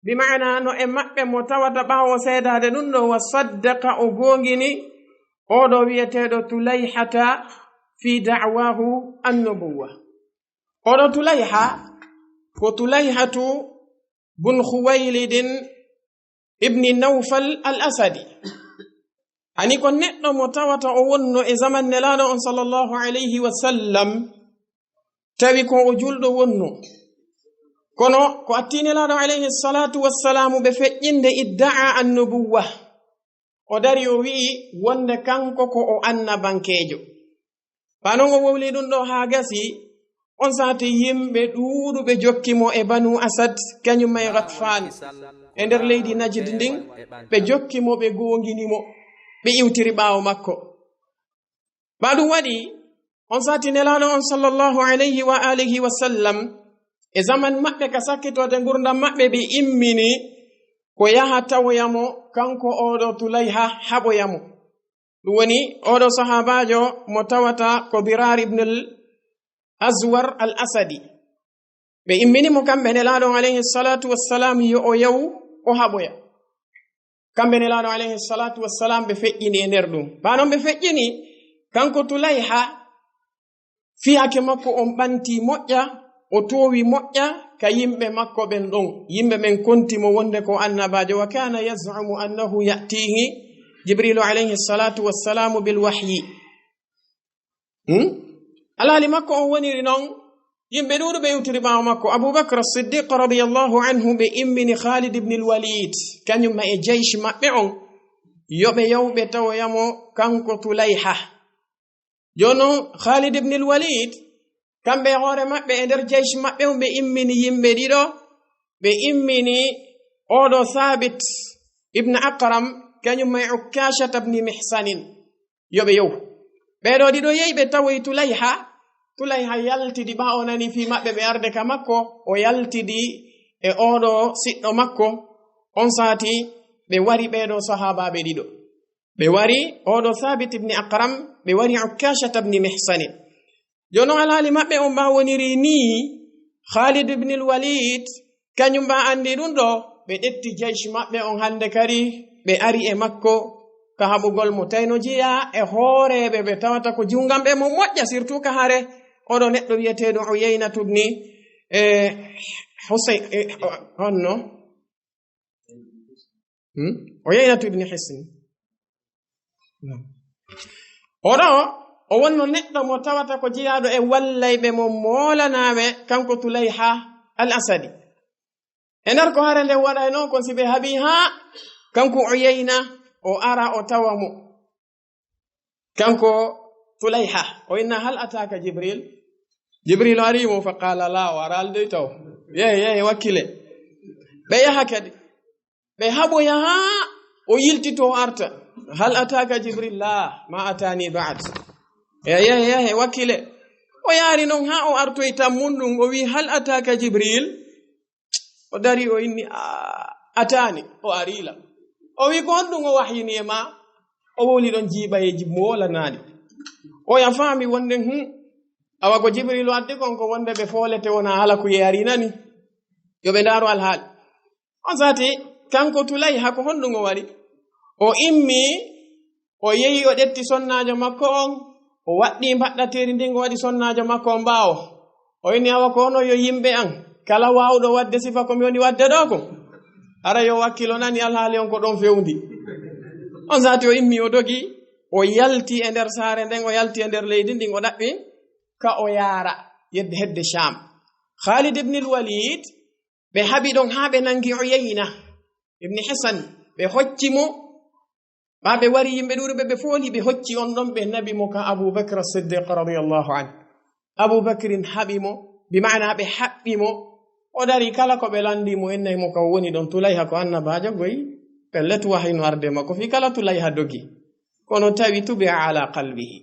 bi maana no e maɓɓe mo tawata ɓaawo seedaade ɗum ɗoo, "وصدق", o goongini, oo ɗoo wi'eteeɗo Tulayhata في دعواه النبوة. Oo ɗoo Tulayha ko Tulayhatu bun Khuwaylidin ibni Nawfal al-Asadi. Ani ko neɗɗo mo tawata o wonno e zaman Nelaaɗo on sallallahu alayhi wa sallam, tawi ko o julɗo wonno. Kono ko atti Nelaaɗo alayhi salatu wassalaamu ɓe feƴƴinde idda'a annubuwwa. o dari o wi'i wonde kanko ko o annabankeejo. Ɓa non o wowli ɗum ɗo haa gasi, on saati yimɓe ɗuuɗuɓe jokki mo e Banu Asad, kañum e Ghatfan, e nder leydi Najd ndin, ɓe jokki mo, ɓe goongini mo, ɓe iwtiri ɓaawo makko. Ɓa ɗum waɗi, on saati Nelaaɗo on sallallahu alayhi wa alihi wa sallam, e zaman maɓɓe ka sakkitoode ngurdam maɓɓe, ɓe immini ko yaha tawoya mo, kanko oɗo Tulayha, haɓoya mo. Ɗum woni oɗo sahaabaajo mo tawata ko Dirar ibn al-Azwar al-Asadi. Ɓe immini mo kamɓe Nelaaɗo on alayhi salatu wassalam yo o yaw o haɓoya. Kamɓe Nelaaɗo alayhi salatu wassalam ɓe feƴƴini e nder ɗum. Ɓa non ɓe feƴƴini, kanko Tulayha, fiyaake makko on ɓanti moƴƴa, o toowi moƴƴa ka yimɓe makko ɓen ɗon. Yimɓe ɓen konti mo wonde ko annabaajo, wa kana yaz'umu annahu ya'tihi Jibrilu alayhi salatu wassalamu bil wahyi. Hmm? Alhaali makko on woniri non, yimɓe ɗuuɗuɓe iwtiri ɓaawo makko. Abu Bakr As-Siddiq radiyallahu anhu ɓe immini Khalid ibn al-Walid, kañum ma e jaysh maɓɓe on, yo ɓe yaw ɓe tawoya mo kanko Tulayha. Jooni non Khalid ibn al-Walid, kamɓe e hoore maɓɓe e nder jaysh maɓɓe on ɓe immini yimɓe ɗiɗo, ɓe immini oɗo Thabit ibn Aqram, kañum ma e Ukkashat ibn Mihsanin. Yo ɓe yow. Ɓee ɗoo ɗiɗo yehi ɓe tawoyi Tulayha. Tulayha yaltidi ɓa o nani fii maɓɓe ɓe arde ka makko. O yaltidi e oɗo siɗɗo makko. On saati ɓe wari ɓee ɗoo sahaabaaɓe ɗiɗo. Ɓe wari oɗo Thabit ibn Aqram, ɓe wari Ukkashat ibn Mihsanin. Jooni non alhaali maɓɓe on ɓa woniri nii, Khalid ibn al-Walid, kañum ɓa anndi ɗum ɗo, ɓe ƴetti jaysh maɓɓe on hannde kadi, ɓe ari e makko ka haɓugol mo. Tawi no jeyaa e hooreeɓe ɓe tawata ko junnganɓe mo moƴƴa, surtout ka hare, oɗo neɗɗo wiyeteeɗo Uyaynatu ibn, eh, Husayn, eh, o-, honno? Hmm? Uyaynatu ibn Hisn. Oɗo, o wonno neɗɗo mo tawata ko jeyaaɗo e wallayɓe mo moolanaaɓe, kanko Tulayha al-Asadi. E nder ko hare nden waɗay non, kon si ɓe haɓi haa kanko Uyayna o ara o tawa mo. Kanko Tulayha, o inna, "Hal ataka Jibril?" Jibril ari mo, fa qala, "La," o araali dey taw. Yehe, yehe, wakkile. Ɓe yaha kadi. Ɓe haɓoya haa o yiltito o arta. "Hal ataka Jibril?" "La, ma atani ba'd." Yehe, yehe, yehe, wakkile. O yaari non haa o artoyi tammun ɗum, o wi, "Hal ataka Jibril?" O dari, o inni, "A-, atani," o ariila. O wi, "Ko honɗum o wahyini e ma?" O wowli ɗon jiiɓayeeji moolanaaɗi. O ya faami wonde, hmm, awa ko Jibrilu addi kon ko wonde ɓe foolete wona hala ko yeari nani. Yo ɓe ndaaru alhaali. On saati, kanko Tulayha ko honɗum o waɗi? O immi, o yehi, o ƴetti sonnaajo makko on, o waɗɗi mbaɗɗateeri ndin, o waɗi sonnaajo makko on ɓaawo. O inni, "Awa ko onon yo yimɓe an, kala waawɗo waɗde sifa ko mi woni waɗde ɗoo kon, ara yo wakkilo nani alhaali on ko ɗon fewndi." On saati o immi, o dogi, o yalti e nder saare nden, o yalti e nder leydi ndin, o ɗaɓɓi ka o yaara yedde hedde Sham. Khalid ibn al-Walid, ɓe haɓi ɗon haa ɓe nangi Uyayna ibn Hisan, ɓe hocci mo. Ɓa ɓe wari yimɓe ɗuuɗuɓe, ɓe fooli, ɓe hocci on ɗon, ɓe naɓi mo ka Abu Bakr As-Siddiq radiyallahu anhu. Abu Bakrin haɓi mo, bi ma'ana ɓe haɓɓi mo. O dari, kala ko ɓe lanndi mo, innay mo ka woni ɗon, Tulayha ko annabaajo goy, pellet wahayi no arde makko fii kala. Tulayha dogi. Kono tawi tubi'a ala qalbihi.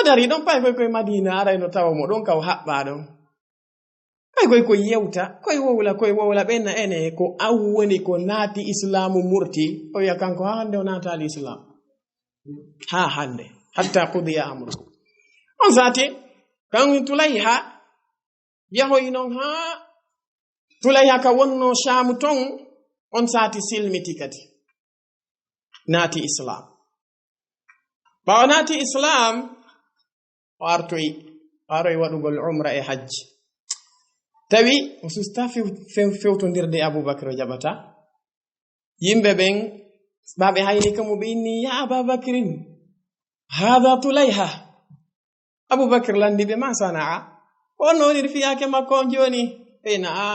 O dari ɗon, pay koy koy Madina, aray no tawa mo ɗon, ka o haɓɓaa ɗon. Ay, koy, koy yewta, koy wowla, koy wowla, ɓen na ene ko aw woni ko naati Islaamu murti, o wiya kanko haa hannde o naataali Islaam. Haa hannde, hatta qudiya amru. On saati, kan Tulayha yahoyi non haa Tulayha ka wonno Shaamu ton, on saati silmiti kadi. Naati Islaam. Ɓaawo naati Islaam, o artoyi, o aroyi waɗugol umra e hajji. Tawi o susta few-, few-, fewtondirde e Abubakar, o jaɓata. Yimɓe ɓen, ɓa ɓe hayni ka mo, ɓe inni, "Ya Aba Bakrin, haada Tulayha." Abubakar lanndi ɓe, "Ma sana'a?" Ko honno woniri fiyaake makko on jooni? Ɓe na a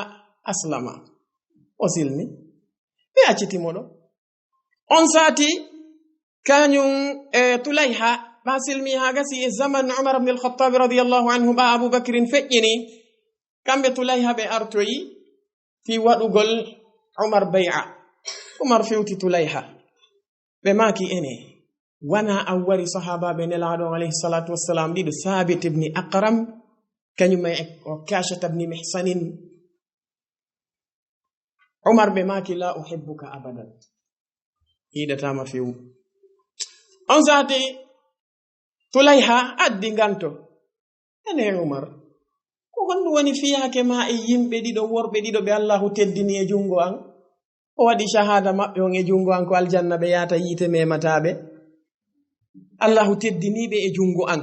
aslama. O silmi. Ɓe acciti mo ɗo. On saati, Kañum e Tulayha, ɓa silmi haa gasi e zaman Umar ibn al-Khattab radiyallahu anhu, ɓa Abu Bakrin feƴƴini, kamɓe Tulayha ɓe artoyi fii waɗugol Umar bay'a. Umar fewti Tulayha. Ɓe maaki ene, wana an wari sahaabaaɓe Nelaaɗo alayhi salatu wassalam ɗiɗo, Saabit ibn Aqram, kañum e Ukashata ibn Mihsanin. Umar ɓe maaki, "La uhibbuka abadan." Yiɗataama few. On saati, Tulayha addi nganto. Ene Umar, ko honɗum woni fiyaake ma e yimɓe ɗiɗo, worɓe ɗiɗo ɓe Allahu teddini e junngo an? O waɗi shahaada maɓɓe on e junngo an, ko aljanna ɓe yaata, yiite memataa ɓe. Allahu teddini ɓe e junngo an.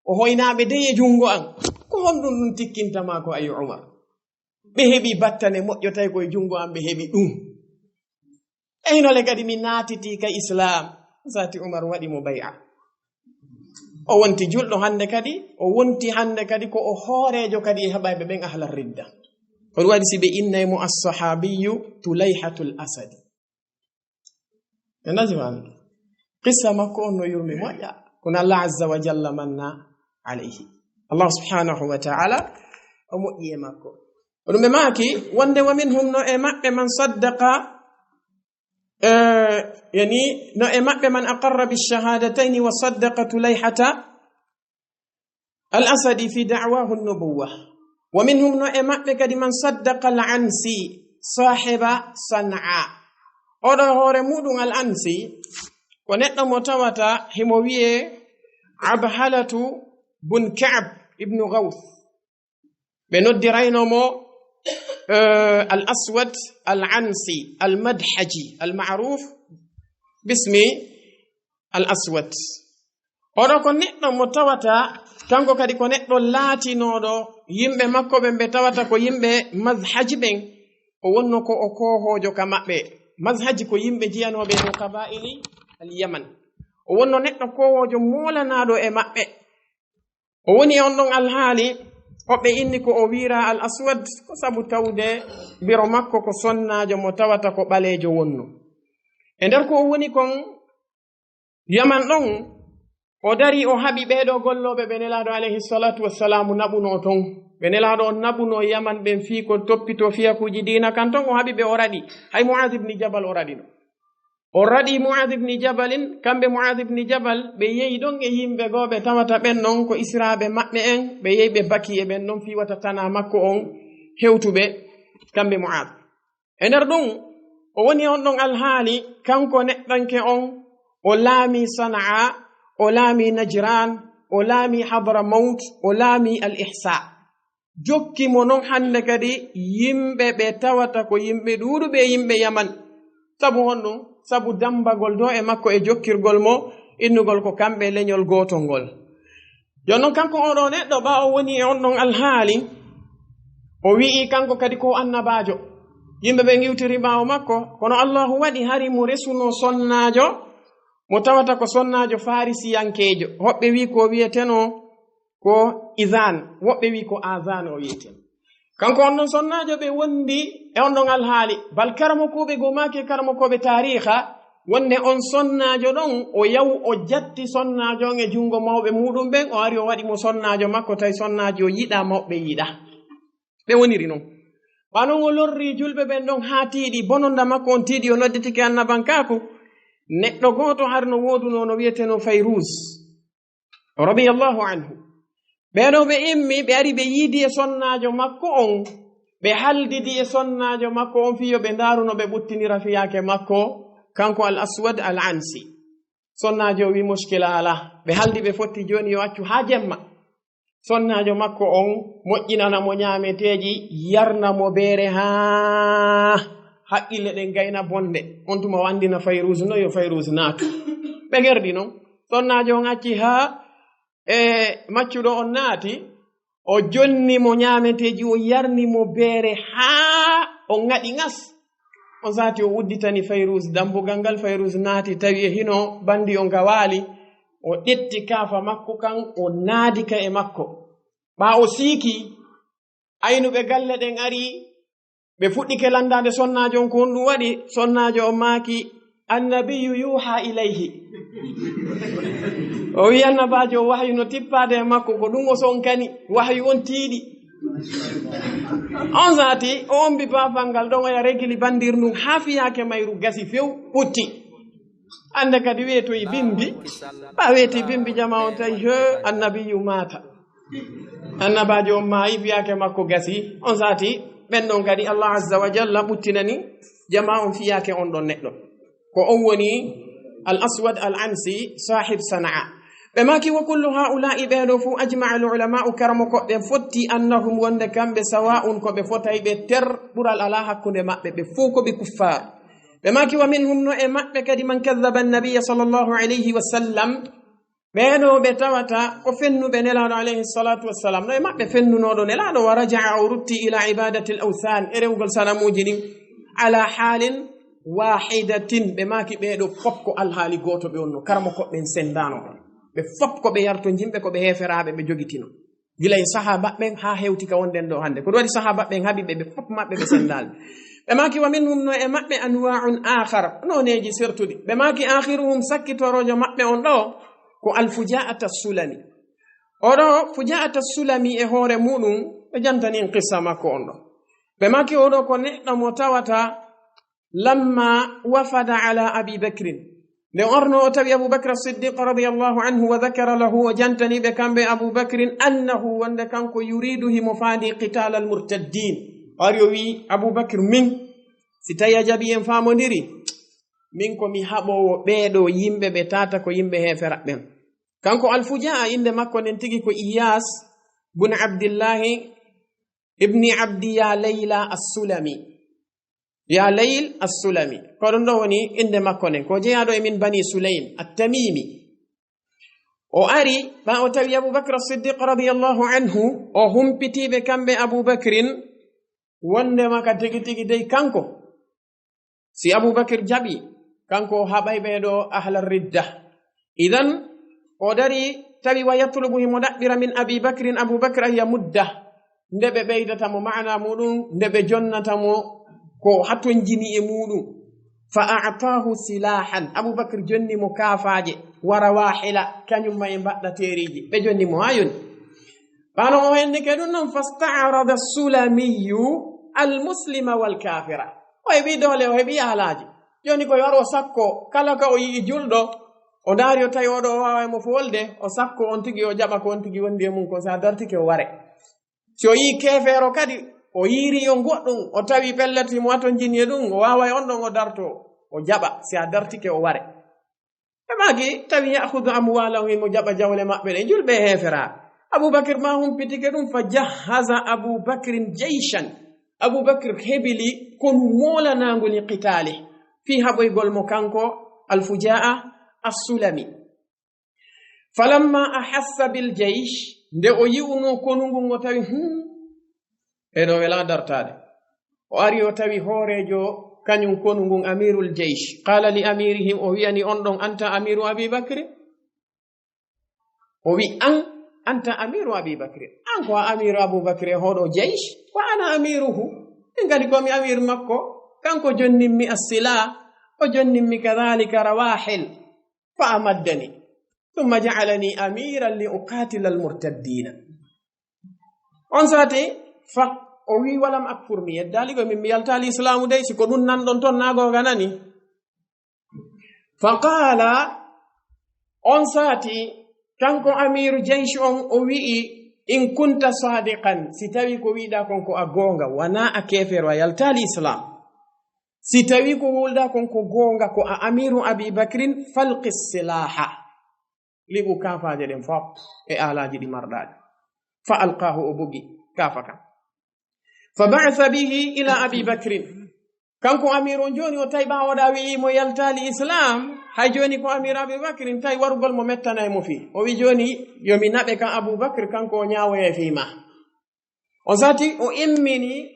O hoynaa ɓe dey e junngo an. Ko honɗum ɗum tikkinta ma ko, ayo Umar? Ɓe heɓi battane moƴƴo tawi ko e junngo an ɓe heɓi ɗum. Eynole kadi mi naatiti ka Islaam. Saati Umar waɗi mo bay'a. O wonti julɗo hannde kadi, o wonti hannde kadi ko o hooreejo kadi e haɓayɓe ɓen ahla ridda. Ko ɗum waɗi si ɓe innay mo as-sahaabiyyu Tulayhatul Asadi. En nani man? Qissa makko on no yurmi moƴƴa. Kono Allah azza wa jalla manna alayhi. Allah subhanahu wa ta'ala o moƴƴi e makko. Ko ɗum ɓe maaki, wonde wa minhum, no e maɓɓe, man saddaqa, eh, yani, no e maɓɓe man aqarra bi shahadatayni wa saddaqa Tulayhata al-Asadi fi da'wahu an-nubuwwa. Wa minhum, no e maɓɓe kadi, man saddaqa al-Ansi, sahiba Sana'a. Oɗo hoore muɗum al-Ansi, ko neɗɗo mo tawata himo wi'e Abhalatu bun Ka'b ibn Ghawth. Ɓe noddirayno mo, eh, al-Aswad al-Ansi al-Madhaji, al-ma'ruf bismi al-Aswad. Oɗo ko neɗɗo mo tawata, kanko kadi ko neɗɗo laatinooɗo yimɓe makko ɓen ɓe tawata ko yimɓe Madhaji ɓen. O wonno ko o koohoojo ka maɓɓe. Madhaji ko yimɓe jeyanooɓe e dow kabaa'ili al-Yaman. O wonno neɗɗo koohoojo moolanaaɗo e maɓɓe. O woni e on ɗon alhaali, hoɓɓe inni ko o wiira al-Aswad, ko sabu tawde biro makko ko sonnaajo mo tawata ko ɓaleejo wonno. E nder ko o woni kon, Yaman ɗon, o dari, o haɓi ɓee ɗoo gollooɓe ɓe Nelaaɗo alayhi salatu wassalaamu naɓunoo ton. Ɓe Nelaaɗo on naɓunoo Yaman ɓen fii ko toppitoo fiyakuuji diina kan ton, o haɓi ɓe, o raɗi. Hay Mu'aaz ibn Jabal o raɗino. O raɗi Mu'aaz ibn Jabalin, kamɓe Mu'aaz ibn Jabal, ɓe yehi ɗon e yimɓe goo ɓe tawata ɓen non ko isiraaɓe maɓɓe en, ɓe yehi ɓe baki e ɓen non fii wata tanaa makko on hewtu ɓe, kamɓe Mu'aaz. E nder ɗum, o woni on ɗon alhaali, kanko neɗɗanke on, o laami Sana'a, o laami Najran, o laami Hadramawt, o laami Al-Ihsa. Jokki mo non hannde kadi yimɓe ɓe tawata ko yimɓe ɗuuɗuɓe e yimɓe Yaman. Sabu honɗum? Sabu dambagol ɗo e makko e jokkirgol mo innugol ko kamɓe leñol gootol ngol. Jooni non, kanko oo ɗoo neɗɗo, ɓaa o woni e on ɗon alhaali, o wi'i kanko kadi ko annabaajo. Yimɓe ɓen iwtiri ɓaawo makko, kono Allaahu waɗi hari mo resuno sonnaajo mo tawata ko sonnaajo Farisiyankeejo. Hoɓɓe wi'i ko wi'etenoo ko Izan, woɓɓe wi'i ko Azan o wi'etenoo. Kanko on ɗon sonnaajo ɓe wondi e on ɗon alhaali. Bal karamokooɓe goo maaki e karamokooɓe taariiha, wonde on sonnaajo ɗon, o yaw, o jatti sonnaajo on e junngo mawɓe muuɗum ɓen, o ari o waɗi mo sonnaajo makko, tawi sonnaajo o yiɗaa, mawɓe yiɗaa. Ɓe woniri non. Ɓaa non o lorri julɓe ɓen ɗon haa tiiɗi, bononda makko on tiiɗi, o nodditike annabankaaku. Neɗɗo gooto har no woodunoo, no wi'etenoo Fayruz, radiyallahu anhu. Ɓee ɗoo ɓe immi, ɓe ari ɓe yiidi e sonnaajo makko on, ɓe haldidi e sonnaajo makko on fii yo ɓe ndaaru no ɓe ɓuttinira fiyaake makko, kanko Al Aswad Al Ansi. Sonnaajo o wi'i, muskila alaa. Ɓe haldi ɓe fotti jooni yo accu haa jemma. Sonnaajo makko on moƴƴinana mo ñaameteeji, yarna mo beere haa haqqille ɗen gayna bonde. On tuma o anndina Fayruz non yo Fayruz naatu. Ɓe gerdi non. Sonnaajo on acci haa e maccuɗo on naati, o jonni mo ñaameteeji, o yarni mo beere haa o ŋaɗi ŋas. On saati o udditani Fayruz dambugal ngal, Fayruz naati, tawi e hino bandi on ka waali, o ƴetti kaafa makko kan, o naadi ka e makko. Ɓaa o siiki, aynuɓe galle ɗen ari, ɓe fuɗɗike lanndaade sonnaajo on ko honɗum waɗi. Sonnaajo on maaki, "Annabiyyu yuuhaa ilayhi." O wi annabaajo o wahyu no tippaade e makko, ko ɗum o sonkani, wahyu on tiiɗi. On saati, o ombi baafal ngal ɗon, o ya regili bandir ndun, haa fiyaake mayru gasi few, ɓutti. Annde kadi weetoyi bimbi, ɓa weeti bimbi, jama on tawi, he, annabiyu maata. Annabaajo on maayi, fiyaake makko gasi. On saati, ɓen ɗon kadi Allah Azza wa Jalla ɓuttinani jama on fiyaake on ɗon neɗɗo. Ko on woni Al-Aswad Al-Ansi, sahib Sana'a. Ɓe maaki, "Wa kullu ha'ula'i, ɓee ɗoo fuu, ajma'a al-ulama'u, karamokoɓe fotti, annahum, wonde kamɓe, sawa'un, ko ɓe fotay ɓe ter, ɓural alaa hakkunde maɓɓe, ɓe fuu ko ɓe kuffaar." Ɓe maaki, "Wa minhum, no e maɓɓe kadi, man kadhaba an-nabiyya sallallahu alayhi wa sallam, ɓee ɗoo ɓe tawata ko fennuɓe Nelaaɗo alayhi salatu wassalam, no e maɓɓe fennunooɗo Nelaaɗo, wa raja'a, o rutti, ila ibadatil awthan, e rewgol sanamuuji ɗin, ala halin wahidatin." Ɓe maaki, ɓee ɗoo fop ko alhaali gooto ɓe wonno, karamokoɓe ɓen senndaano. Ɓe fop ko ɓe yarto jimɓe, ko ɓe heeferaaɓe, ɓe jogitino. Gila e sahaaba ɓen haa hewti ka wonɗen ɗoo hannde. Ko ɗum waɗi sahaaba ɓen haɓi ɓe, ɓe fop maɓɓe ɓe senndaali. Ɓe maaki, "Wa minhum, no e maɓɓe, anwa'un akhar, nooneeji sertuɗi." Ɓe maaki, "Akhiruhum, sakkitoroojo maɓɓe on ɗoo, ko Al-Fujaa'ata Sulami." O ɗoo Fujaa'ata Sulami e hoore muɗum, ɓe jantani en qissa makko on ɗoo. Ɓe maaki, o ɗoo ko neɗɗo mo tawata lamma wafada ala Abi Bakrin. Nde orno o tawi Abu Bakr As-Siddiq radiyallahu anhu, wa dhakara lahu, o jantani ɓe kamɓe Abu Bakrin, annahu, wonde kanko, yuridu, himo faandi, qitaala al-murtaddin. O ari o wi'i Abu Bakr, "Min, si tawi a jaɓi en faamondiri, min ko mi haɓoowo ɓee ɗoo yimɓe ɓe tawata ko yimɓe heeferaɓe ɓen." Kanko Al-Fujaa, innde makko nden tigi ko Iyas bun Abdillahi ibni Abdi Ya Layla As-Sulami. Ya Layl As-Sulami. Ko ɗum ɗoo woni innde makko nden. Ko jeyaaɗo e min Bani Sulaym At-Tamimi. O ari, ɓa o tawi Abu Bakr As-Siddiq radiyallahu anhu, o humpitiiɓe kamɓe Abu Bakrin, wondema ka tigi tigi dey kanko. Si Abu Bakr jaɓi, kanko o haɓay ɓee ɗoo ahla ridda. Idan, o dari tawi wa yatlubu, himo ɗaɓɓira, min Abi Bakrin, Abu Bakr, an yamudda, nde ɓe ɓeydata mo, maana muɗum, nde ɓe jonnata mo ko hatonjini e muɗum. Fa a'taahu silahan, Abu Bakr jonni mo kaafaaje, wa rawahila, kañum ma e mbaɗɗateeriiji, ɓe jonni mo haa yoni. Ɓano o hennike ɗum non, fasta'rada Sulamiyu al-muslima wal-kafira. O heɓi doole, o heɓi yaalaaji. Jooni ko yo ar o sakko, kala ka o yi'i julɗo, o ndaari o tawi oo ɗoo o waaway mo foolde, o sakko on tigi, o jaɓa ko on tigi wondi e mum kon, si a dartike o ware. Si o yi'i keefeero kadi, o yiiri yo goɗɗum, o tawi pellet himo hatonjini e ɗum, o waaway on ɗon o darto, o jaɓa, si a dartike o ware. Ɓe maaki, tawi ya'khudhu amwalahum, himo jaɓa jawle maɓɓe ɗen, julɓe e heeferaaɓe. Abu Bakr ma humpitike ɗum, fa jahhaza Abu Bakrin jayshan. Abu Bakr hebili konu moolanaangu li qitaali, fii haɓoygol mo kanko Al-Fujaa As-Sulami. Falamma ahassa bil jaysh, nde o yi'unoo konu ngun, o tawi, hmm, ɓee ɗoo welaa dartaade. O ari o tawi hooreejo kañum konu ngun, amirul jaysh. Qala li amirihim, o wi'ani on ɗon, anta amiru Abi Bakri? O wi, an, anta amiru Abi Bakri. An ko a amiru Abu Bakri e hooɗo jaysh? Wa ana amiruhu. Min kadi ko mi amir makko. Kanko jonnimmi as-silah, o jonnimmi kadhalika rawahil. Fa amaddani. Thumma ja'alani amiran li uqatila al-murtaddina. On saati, fa o wi, walam akfur, mi yeddaali ko min, mi yaltaali islaamu dey, si ko ɗum nanɗon ton, naa goonga nani. Fa qaala, on saati, kanko amiiru jeysi on, o wi'i, in kunta saadiqan, si tawi ko wi'uɗaa kon ko a goonga, wanaa a keefeero, a yaltaali islaam. Si tawi ko wowluɗaa kon ko goonga, ko a amiiru Abi Bakrin, falqi silaaha. Liɓu kaafaaje ɗen fop e aalaaji ɗi marɗaa ɗin. Fa alqaahu, o bogi kaafa kan. Fa ba'atha bihi ila Abi Bakrin. Kanko amiiru on jooni o tawi ɓaawo ɗaa wi'i mo yaltaali islaam, hay jooni ko amiiru Abi Bakrin, tawi warugol mo mettanay mo fii. O wi'i jooni yo mi naɓe ka Abu Bakr, kanko o ñaawoya fii maa. On saati o immini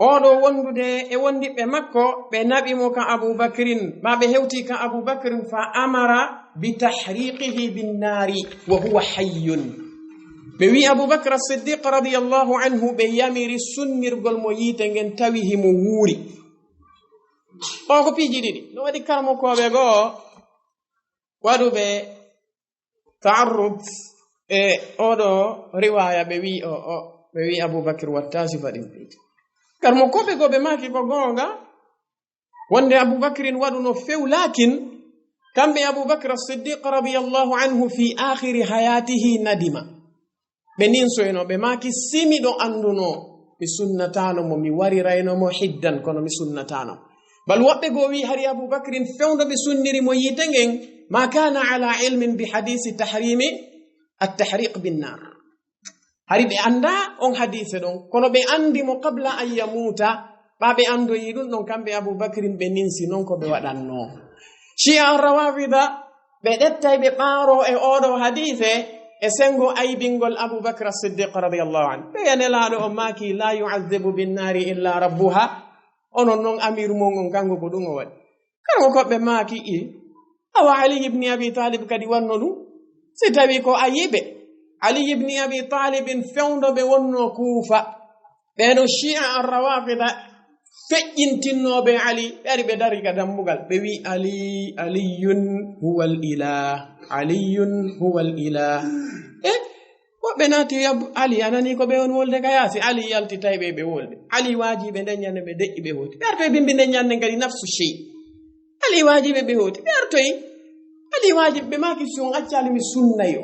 oo ɗoo wondude e wondiɓɓe makko, ɓe naɓi mo ka Abu Bakrin, maa ɓe hewti ka Abu Bakrin, fa amara bi tahriqihi bin naari wa huwa hayyun. Ɓe wi'i Abu Bakr As-Siddiq radiyallahu anhu, ɓe yamiri sunnirgol mo yiite ngen tawi himo wuuri. Ɗoo ko piiji ɗiɗi. No waɗi karamokooɓe goo, waɗuɓe taarrud e oɗo riwaya, ɓe wi o, o, ɓe wi Abubakar watta sifa ɗin. Kar mo koɓe go ɓe maaki ko goonga, wonde Abubakrin waɗuno few, lakin kamɓe Abubakar As-Siddiq radiyallahu anhu fi akhiri hayatihi nadima. Ɓe ninsoyno, ɓe maaki, si miɗo anduno, mi sunnatano mo, mi warirayno mo hiddan, kono mi sunnatano. Bal woɓɓe goo wi hari Abubakrin fewndo ɓe sunniri mo yiite ngen, ma kana ala ilmin bi hadisi tahrimi at-tahriq bin nar. Hari ɓe anda on hadise ɗon, kono ɓe andi mo qabla an yamuta, ɓa ɓe andoyi ɗum ɗon, kamɓe Abubakrin ɓe ninsi non ko ɓe waɗanno. Shi'a Rawafida, ɓe ɗettay ɓe ɓaaro e oɗo hadise e sengo aybingol Abubakar As-Siddiq radiyallahu anhu. Ɓe ya Nelaaɗo on maaki, "La yu'azzibu bin nari illa rabbuha." Onon non amiru mon on kanko ko ɗum o waɗi. Kanko ko ɓe maaki i, awa Ali ibn Abi Talib kadi wanno ɗum? Si tawi ko ayiɓe, Ali ibn Abi Talib in fewndo ɓe wonno Kufa. Ɓeɗo Shi'a Ar-Rawafida feƴƴintinnooɓe Ali, ɓe ari ɓe dari ka dambugal, ɓe wi, "Ali, Aliyun huwal ilah, Aliyun huwal ilah." E woɓɓe naati, "Yab-, Ali, a nani ko ɓe on wolde ka yaasi?" Ali yalti tawi ɓe ɓe wolde. Ali waaji ɓe nden ñande ɓe deƴƴi ɓe hooti. Ɓe artoyi bimbi nden ñande kadi nafsu shey. Ali waaji ɓe ɓe hooti. Ɓe artoyi. Ali waaji ɓe maaki, "Si on accali mi sunnayo,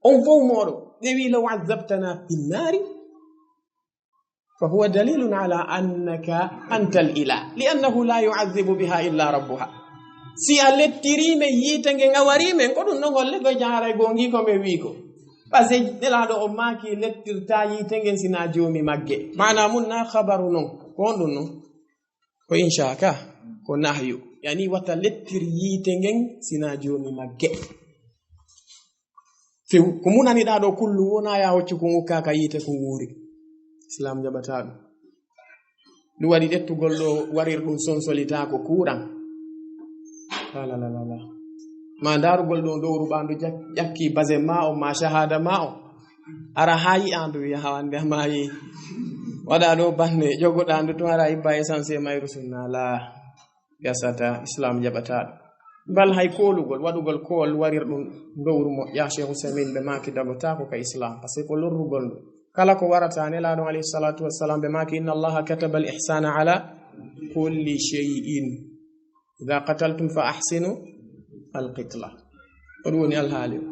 on fow mooɗo." Ɓe wi, "Law azzabtana fin nari." Fa huwa dalilun ala annaka antal ilah, li annahu la yu'adhibu biha illa rabbuha. Si a lettiri men yiite ngen, a wari men, ko ɗum ɗon holle ko jaaray gongi ko men wi ko. Parce que Nelaaɗo o maaki lettirta yiite ngen sina joomi magge. Maana mun na khabaru non. Ko on ɗum non? Ko insha ka, ko nahyu. Yani wata lettir yiite ngen sina joomi magge. Few, ko munaniɗaa ɗo kullu wona ya hoccu ko ngukka ka yiite ko nguuri. Islam jaɓataa ɗum. Ɗum waɗi ƴettugol ɗo warir ɗum sonsolitaako kuuran. La, la, la, la, la. Ma ndaarugol ɗo dowru ɓaandu ƴak-, ƴakki baze ma o, ma shahada ma o. Ara haa yi'aandu wi'a hawande maayi. Waɗa ɗo bande, jogoɗaandu tun ara ibba essence e mayru sunna. La. Gasata, Islam jaɓataa ɗum. Bal hay koolugol, waɗugol kool warir ɗum dowru moƴƴa. Cheikh Ousaimin ɓe maaki dagotaako ka Islam, parce que ko lorrugol ndu. Kala ko warata, Nelaaɗo alayhi salatu wassalam ɓe maaki, "Inna Allaha kataba al ihsana ala kulli shay'in. Idha qataltum fa ahsinu al qitla." Ko ɗum woni alhaali o.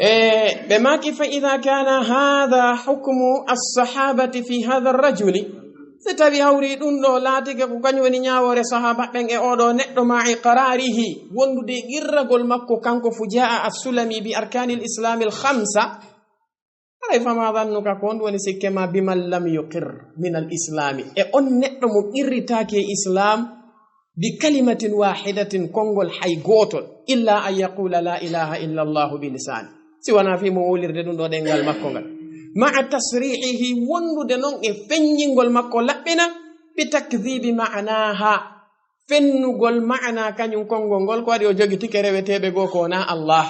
E, ɓe maaki, "Fa idha kana hadha hukmu as-sahabati fi hadha ar-rajuli." Si tawi hawri ɗum ɗo laatike ko kañum woni ñaawoore sahaba ɓen e oɗo neɗɗo, ma iqrarihi, wondude e qirragol makko kanko Fujaa as-Sulami bi arkanil islamil khamsa. Haray fama dhannuka, ko honɗum woni sikke ma biman lam yuqir min al islami, e on neɗɗo mo qirritaake e Islam bi kalimatin wahidatin, konngol hay gootol, illa an yaqula la ilaha illa Allahu bi lisani, si wonaa fii mo wowlirde ɗum ɗo ɗenngal makko ngal, ma'a tasrihihi, wondude non e feññingol makko laɓɓina, bi takdhibi ma'naha, fennugol ma'ana kañum konngol ngol, ko waɗi o jogitike reweteeɓe goo ko wonaa Allah.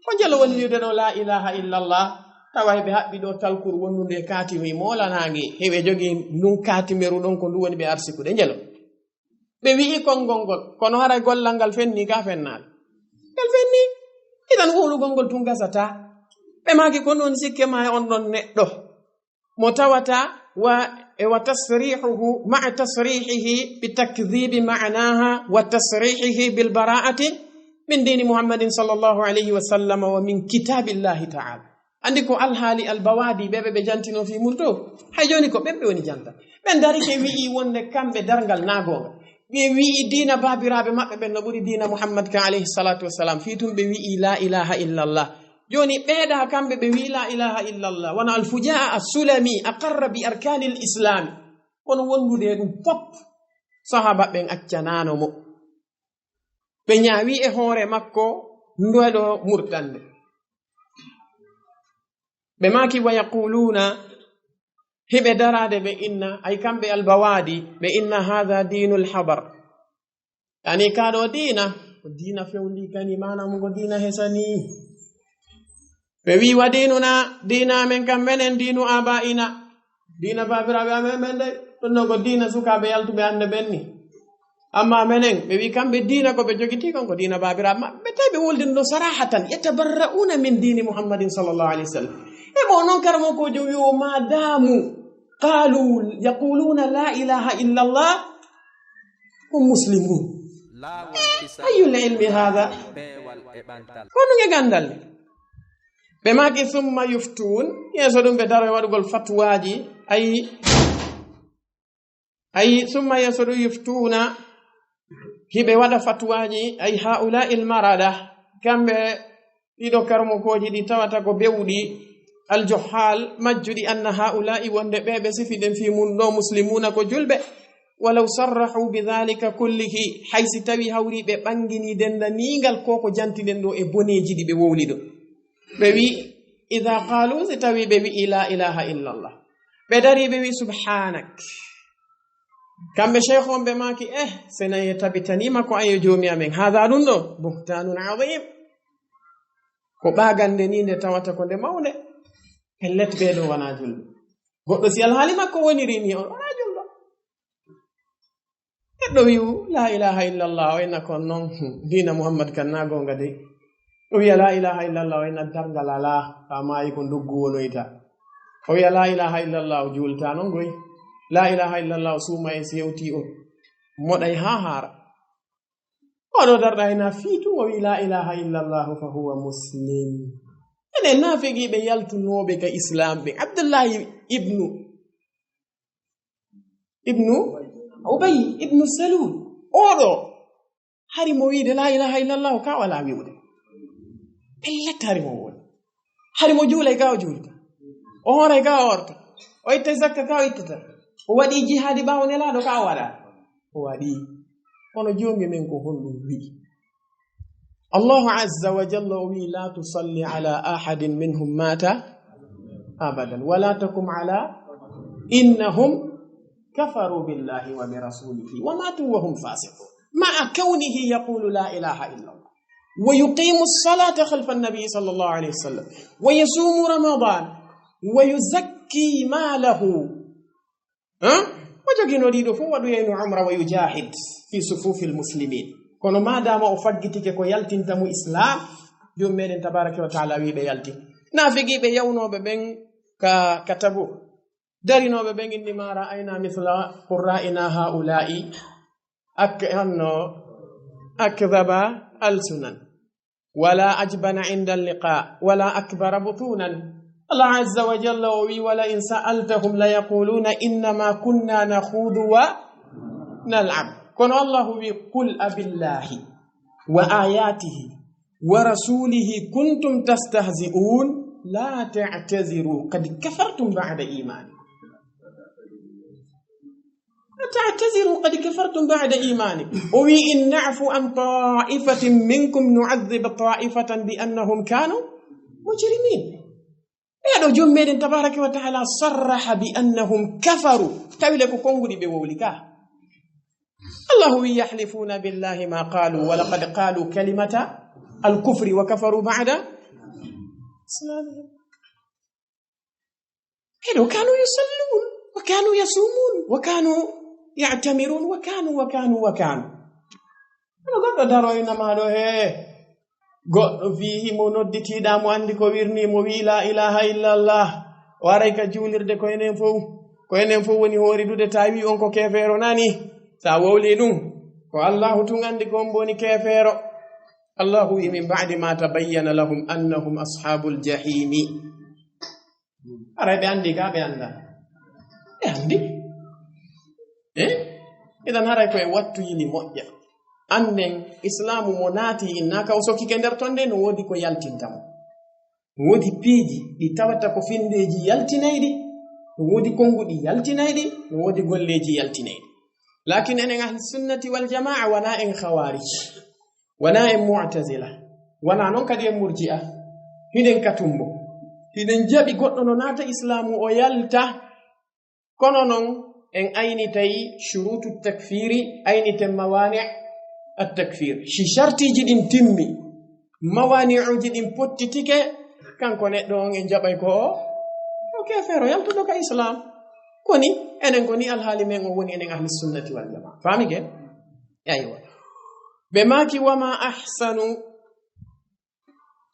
Ko njelo woni wi'ude ɗo la ilaha illa Allah, tawa heɓe haɓɓi ɗo talkuru wonndude e kaati wi moolanaange, heɓe jogii ndun kaati meru ɗon ko ndu woni ɓe arsikude njelo. Ɓe wi'i konngol ngol, kono haray gollal ngal fenni ka fennaali. Ngal fenni. Idan wowlugol ngol tun gasataa. Ɓe maaki ko non sikke ma e on ɗon neɗɗo mo tawata wa, e wa tasrihuhu, ma'a tasrihihi bi takdhibi ma'naha wa tasrihihi bil bara'ati min dini Muhammadin sallallahu alayhi wa sallam wa min kitabillahi ta'ala. Andi ko alhaali albawadi ɓe, ɓe, ɓe jantino fi murto. Hay joni ko ɓen ɓe woni janta. Ɓen dari ke wi'i wonde kamɓe dargal na goonga. Ɓe wi'i diina baabiraaɓe maɓɓe ɓen no ɓuri diina Muhammad kan alayhi salatu wassalam. Fii tun ɓe wi'i la ilaha illallah. Joni ɓeeɗa kamɓe ɓe wi'i la ilaha illallah. Wona Al-Fujaa As-Sulami aqarra bi arkanil islami. Kono wondude e ɗum fop, sahaba ɓen accanano mo. Ɓe ñaawi e hoore makko ndoɗo murtande. Ɓe maaki, "Wa yaquluna," hiɓe daraade ɓe inna, ay kamɓe albawadi, ɓe inna, "Hadha dinul habar." Yani, kaa ɗo diina, ko diina fewndi kani, maanaam ko diina hesani. Ɓe wi, "Wa dinuna, diina men kam, menen diinu abaina." Diina baabiraaɓe amen ɓen de, ɗum ɗo ko diina sukaaɓe yaltuɓe hannde ɓen ni. Amma menen, ɓe wi kamɓe diina ko ɓe jogiti kon ko diina baabiraaɓe maɓɓe. Ɓe tawi ɓe woldi no sarahatan, yatabarra'una min dini Muhammadin sallallahu alaihi wasallam. E mo non karamo ko jo wi o ma damu qalu yaquluna la ilaha illa Allah hum muslimun. Laawol kisal, ayul ilmi hada? Peewal e ɓantal. Kono nge gandal. Ɓe maaki summa yuftun, yeeso ɗum ɓe daro e waɗugol fatwaaji, ay, ay, summa yeeso ɗum yuftuna, hiɓe waɗa fatwaaji, ay, haula'il marada, kamɓe ɗiɗo karmokooji ɗi tawata ko bewɗi, aljuhal, majjuɗi, anna haula'i wonde ɓe ɓe sifiɗen fii mun ɗo muslimuna ko julɓe, walaw sarrahu bi dhalika kullihi, hay si tawi hawri ɓe ɓangini dendaniingal ko ko jantiɗen ɗo e boneeji ɗi ɓe wowli ɗo. Ɓe wi, idha qalu, si tawi ɓe wi'i la ilaha illallah. Ɓe dari ɓe wi, subhanak. Kamɓe sheikh on ɓe maaki, eh, senaye tabitaniima ko ayo joomi amen. Hada ɗum ɗo, buhtanun azim. Ko ɓagande ni nde tawata ko nde mawnde. Pellet ɓe ɗo wona julɓe. Goɗɗo si alhaali makko woniri ni on, wona julɗo. Neɗɗo wi'u, la ilaha illallah, o inna kon non, hmm, diina Muhammad kan na goonga dey. O wi'a la ilaha illallah, o inna darngal alaa, ka maayi ko ndoggu wonoyta. O wi'a la ilaha illallah, o juulta non goy. La ilaha illallah, o suuma e si yewti o moɗay haa haara. Oɗo darɗa hena fii tun, o wi'i la ilaha illallah, fa huwa muslim. Enen naafiqiiɓe yaltunooɓe ka Islam ɓe, Abdullahi ibnu ibnu Ubay ibnu Salul. Oɗo, hari mo wiide la ilaha illallah, ka wala wi'ude. Pellet hari mo woni. Hari mo juulay, ka o juulta. O hooray, ka o horta. O ittay zakka, ka o ittata. O waɗi jihaadi ɓaawo Nelaaɗo, ka o waɗa. O waɗi. Kono Joomi men ko honɗum wi'i? Allahu azza wa jalla o wi'i, la tusalli ala ahadin minhum mata abadan, wala takum ala, innahum kafaru billahi wa bi rasulihi wa matu wa hum fasiqun. Ma'a kawnihi yaqulu la ilaha illa Allah. Wa yuqimu salata khalfa nabi sallallahu alayhi wa sallam. Wa yasumu Ramadan. Wa yuzakki malahu. Hein? O jogino ɗiɗo fof, waɗoyayno umra wa yujahid fi sufufil muslimin. Kono madama o faggitike ko yaltinta mo Islam, Joomi meɗen tabaraka wa taala wi ɓe yalti. Naafiqiiɓe yawnooɓe ɓen ka, ka Tabuk. Darinooɓe ɓen inni ma ra'ayna mithla qurra'ina haula'i ak-, honno akdhaba alsunan. Wala ajbana inda liqa, wala akbara butunan. Allah azza wa jalla o wi, wala in sa'altahum la yaquluna innama kunna nakhudu wa nal'ab. Kono Allah wi, qul abillahi wa ayatihi wa rasulihi kuntum tastahzi'un, la ta'taziru qad kafartum ba'da imanikum. لا تعتذروا قد كفرتم بعد إيمانكم. O wi, إن نعفو عن طائفة منكم نعذب طائفة بأنهم كانوا مجرمين. Ɓeeɗo Joomi meɗen tabaraka wa taala sarraha bi annahum kafaru. Tawi le ko konnguɗi ɓe wowli ka. Allahu wi, يحلفون بالله ما قالوا ولقد قالوا كلمة الكفر وكفروا بعد إسلامهم. Ɓeeɗo كانوا يصلون وكانوا يصومون وكانوا يعتمرون وكانوا وكانوا وكانوا. Kono goɗɗo daroyna ma ɗo, he, goɗɗo fii himo nodditiiɗa, mo anndi ko wirni, mo wi'i la ilaha illallah. O aray ka juulirde, ko enen fow, ko enen fow woni hooridude, ta wi on ko keefeero nani. Sa wowli ɗum, ko Allahu tun anndi ko on woni keefeero. Allahu wi, من بعد ما تبين لهم أنهم أصحاب الجحيم. Haray ɓe anndi ka ɓe annda? Ɓe anndi. Eh? Idan haray ko e wattu yini moƴƴa. Annen Islaamu mo naati inna ka o sokkike nder ton de no woodi ko yaltinta mo. No woodi piiji ɗi tawata ko finndeeji yaltinayɗi, no woodi konnguɗi yaltinayɗi, no woodi golleeji yaltinayɗi. Laakin enen ahli sunnati wal jamaa wona en khawarij. Wona en Mu'tazila, wona non kadi en Murji'a. Hiɗen ka tumbo. Hiɗen jaɓi goɗɗo no naata Islaamu o yalta. Kono non en aynitay shurutu takfiri, ayniten mawani at takfir. Si shartiiji ɗin timmi, mawani'uuji ɗin pottitike, kanko neɗɗo on en jaɓay ko o, o keefeero yaltuɗo ka Islaam. Koni enen ko ni alhaali men o woni enen ahli sunnati wal jamaa. Faamike? Aywa. Ɓe maaki, "Wa ma ahsanu,"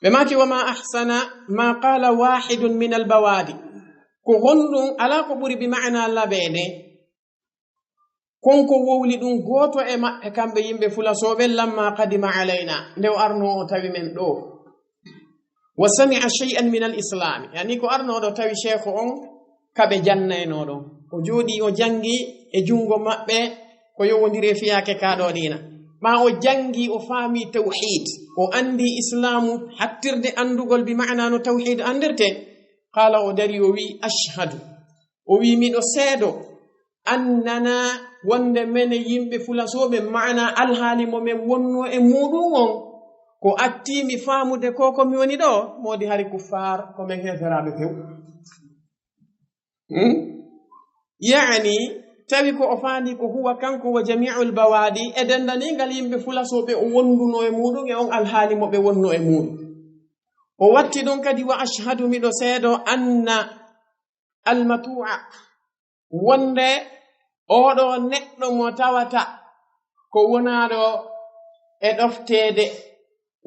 ɓe maaki, "Wa ma ahsana ma qala wahidun min al bawadi." Ko honɗum, alaa ko ɓuri bi ma'ana laɓeede. Kon ko wowli ɗum gooto e maɓɓe, kamɓe yimɓe fulasooɓe, "lamma qadima alayna," nde o arno o tawi men ɗo. "Wa sami'a shay'an min al islami," yani ko arno ɗo tawi sheekho on ka ɓe jannaynoo ɗon. O jooɗii, o jangi e jungo maɓɓe ko yowondiri e fiyaake ka ɗo diina. Ma o jangi, o faami tawhid, o andi islamu, hattirde andugol bi ma'ana no tawhid andirte. Qala, o dari, o wi, "Ashhadu," o wi, "Miɗo seedo, annana, wonde mene yimɓe fulasooɓe, ma'ana alhaali mo men wonno e muɗum on, ko atti mi faamude ko ko mi woni ɗo, moodi hari kuffar, ko men heferaaɓe few." Hmm? Yaani, tawi ko o faandi ko huwa kanko wa jami'ul bawadi e dendaningal yimɓe fulasooɓe o wonduno e muɗum e on alhaali mo ɓe wonno e muɗum. O watti ɗon kadi, "Wa ashhadu," miɗo seedo, "anna almatu'a," wonde oɗo neɗɗo mo tawata ko wonaaɗo e ɗofteede,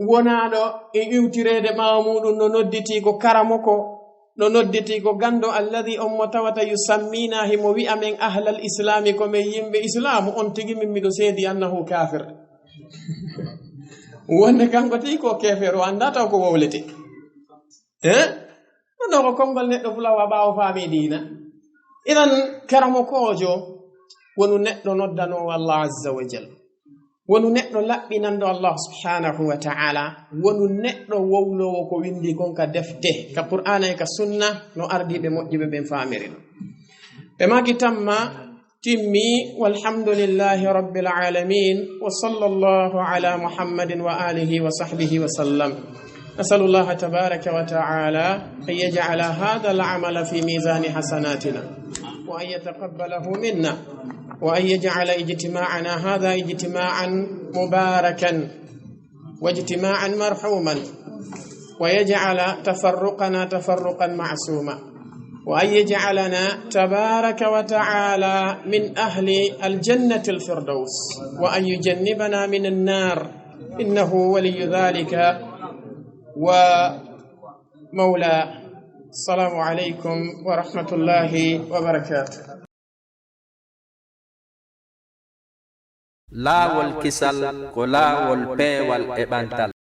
wonaaɗo e iwtireede ɓaawo muɗum, no nodditii ko karamoko, no nodditii ko ganndo, "alladhi," on mo tawata, "yusammina," himo wi'a men, "ahlal islami," ko men yimɓe islaamu, on tigi min miɗo seedi, "annahu kafir." Wonde kanko tigi ko kefeero, annda taw ko wowlete. Eh? Ɗum ɗo ko konngol neɗɗo fulawa ɓaawo faami diina. Idan, karamokoojo wonu neɗɗo noddanoowo Allah azza wa jal. Wonu neɗɗo laɓɓinanɗo Allah subhanahu wa ta'ala. Wonu neɗɗo wowloowo ko windi kon ka defte, ka Qur'aana e ka sunna, no ardiiɓe moƴƴuɓe ɓen faamiri ɗum. Ɓe maaki tamma, timmi, walhamdulillahi rabbil alamin, wa sallallahu ala Muhammadin wa alihi wa sahbihi wa sallam. نسأل الله تبارك وتعالى أن يجعل هذا العمل في ميزان حسناتنا، وأن يتقبله منا، وأن يجعل اجتماعنا هذا اجتماعا مباركا واجتماعا مرحوما، ويجعل تفرقنا تفرقا معصوما، وأن يجعلنا تبارك وتعالى من أهل الجنة الفردوس، وأن يجنبنا من النار، إنه ولي ذلك ومولاه. السلام عليكم ورحمة الله وبركاته. Laawol kisal ko laawol peewal e ɓantal.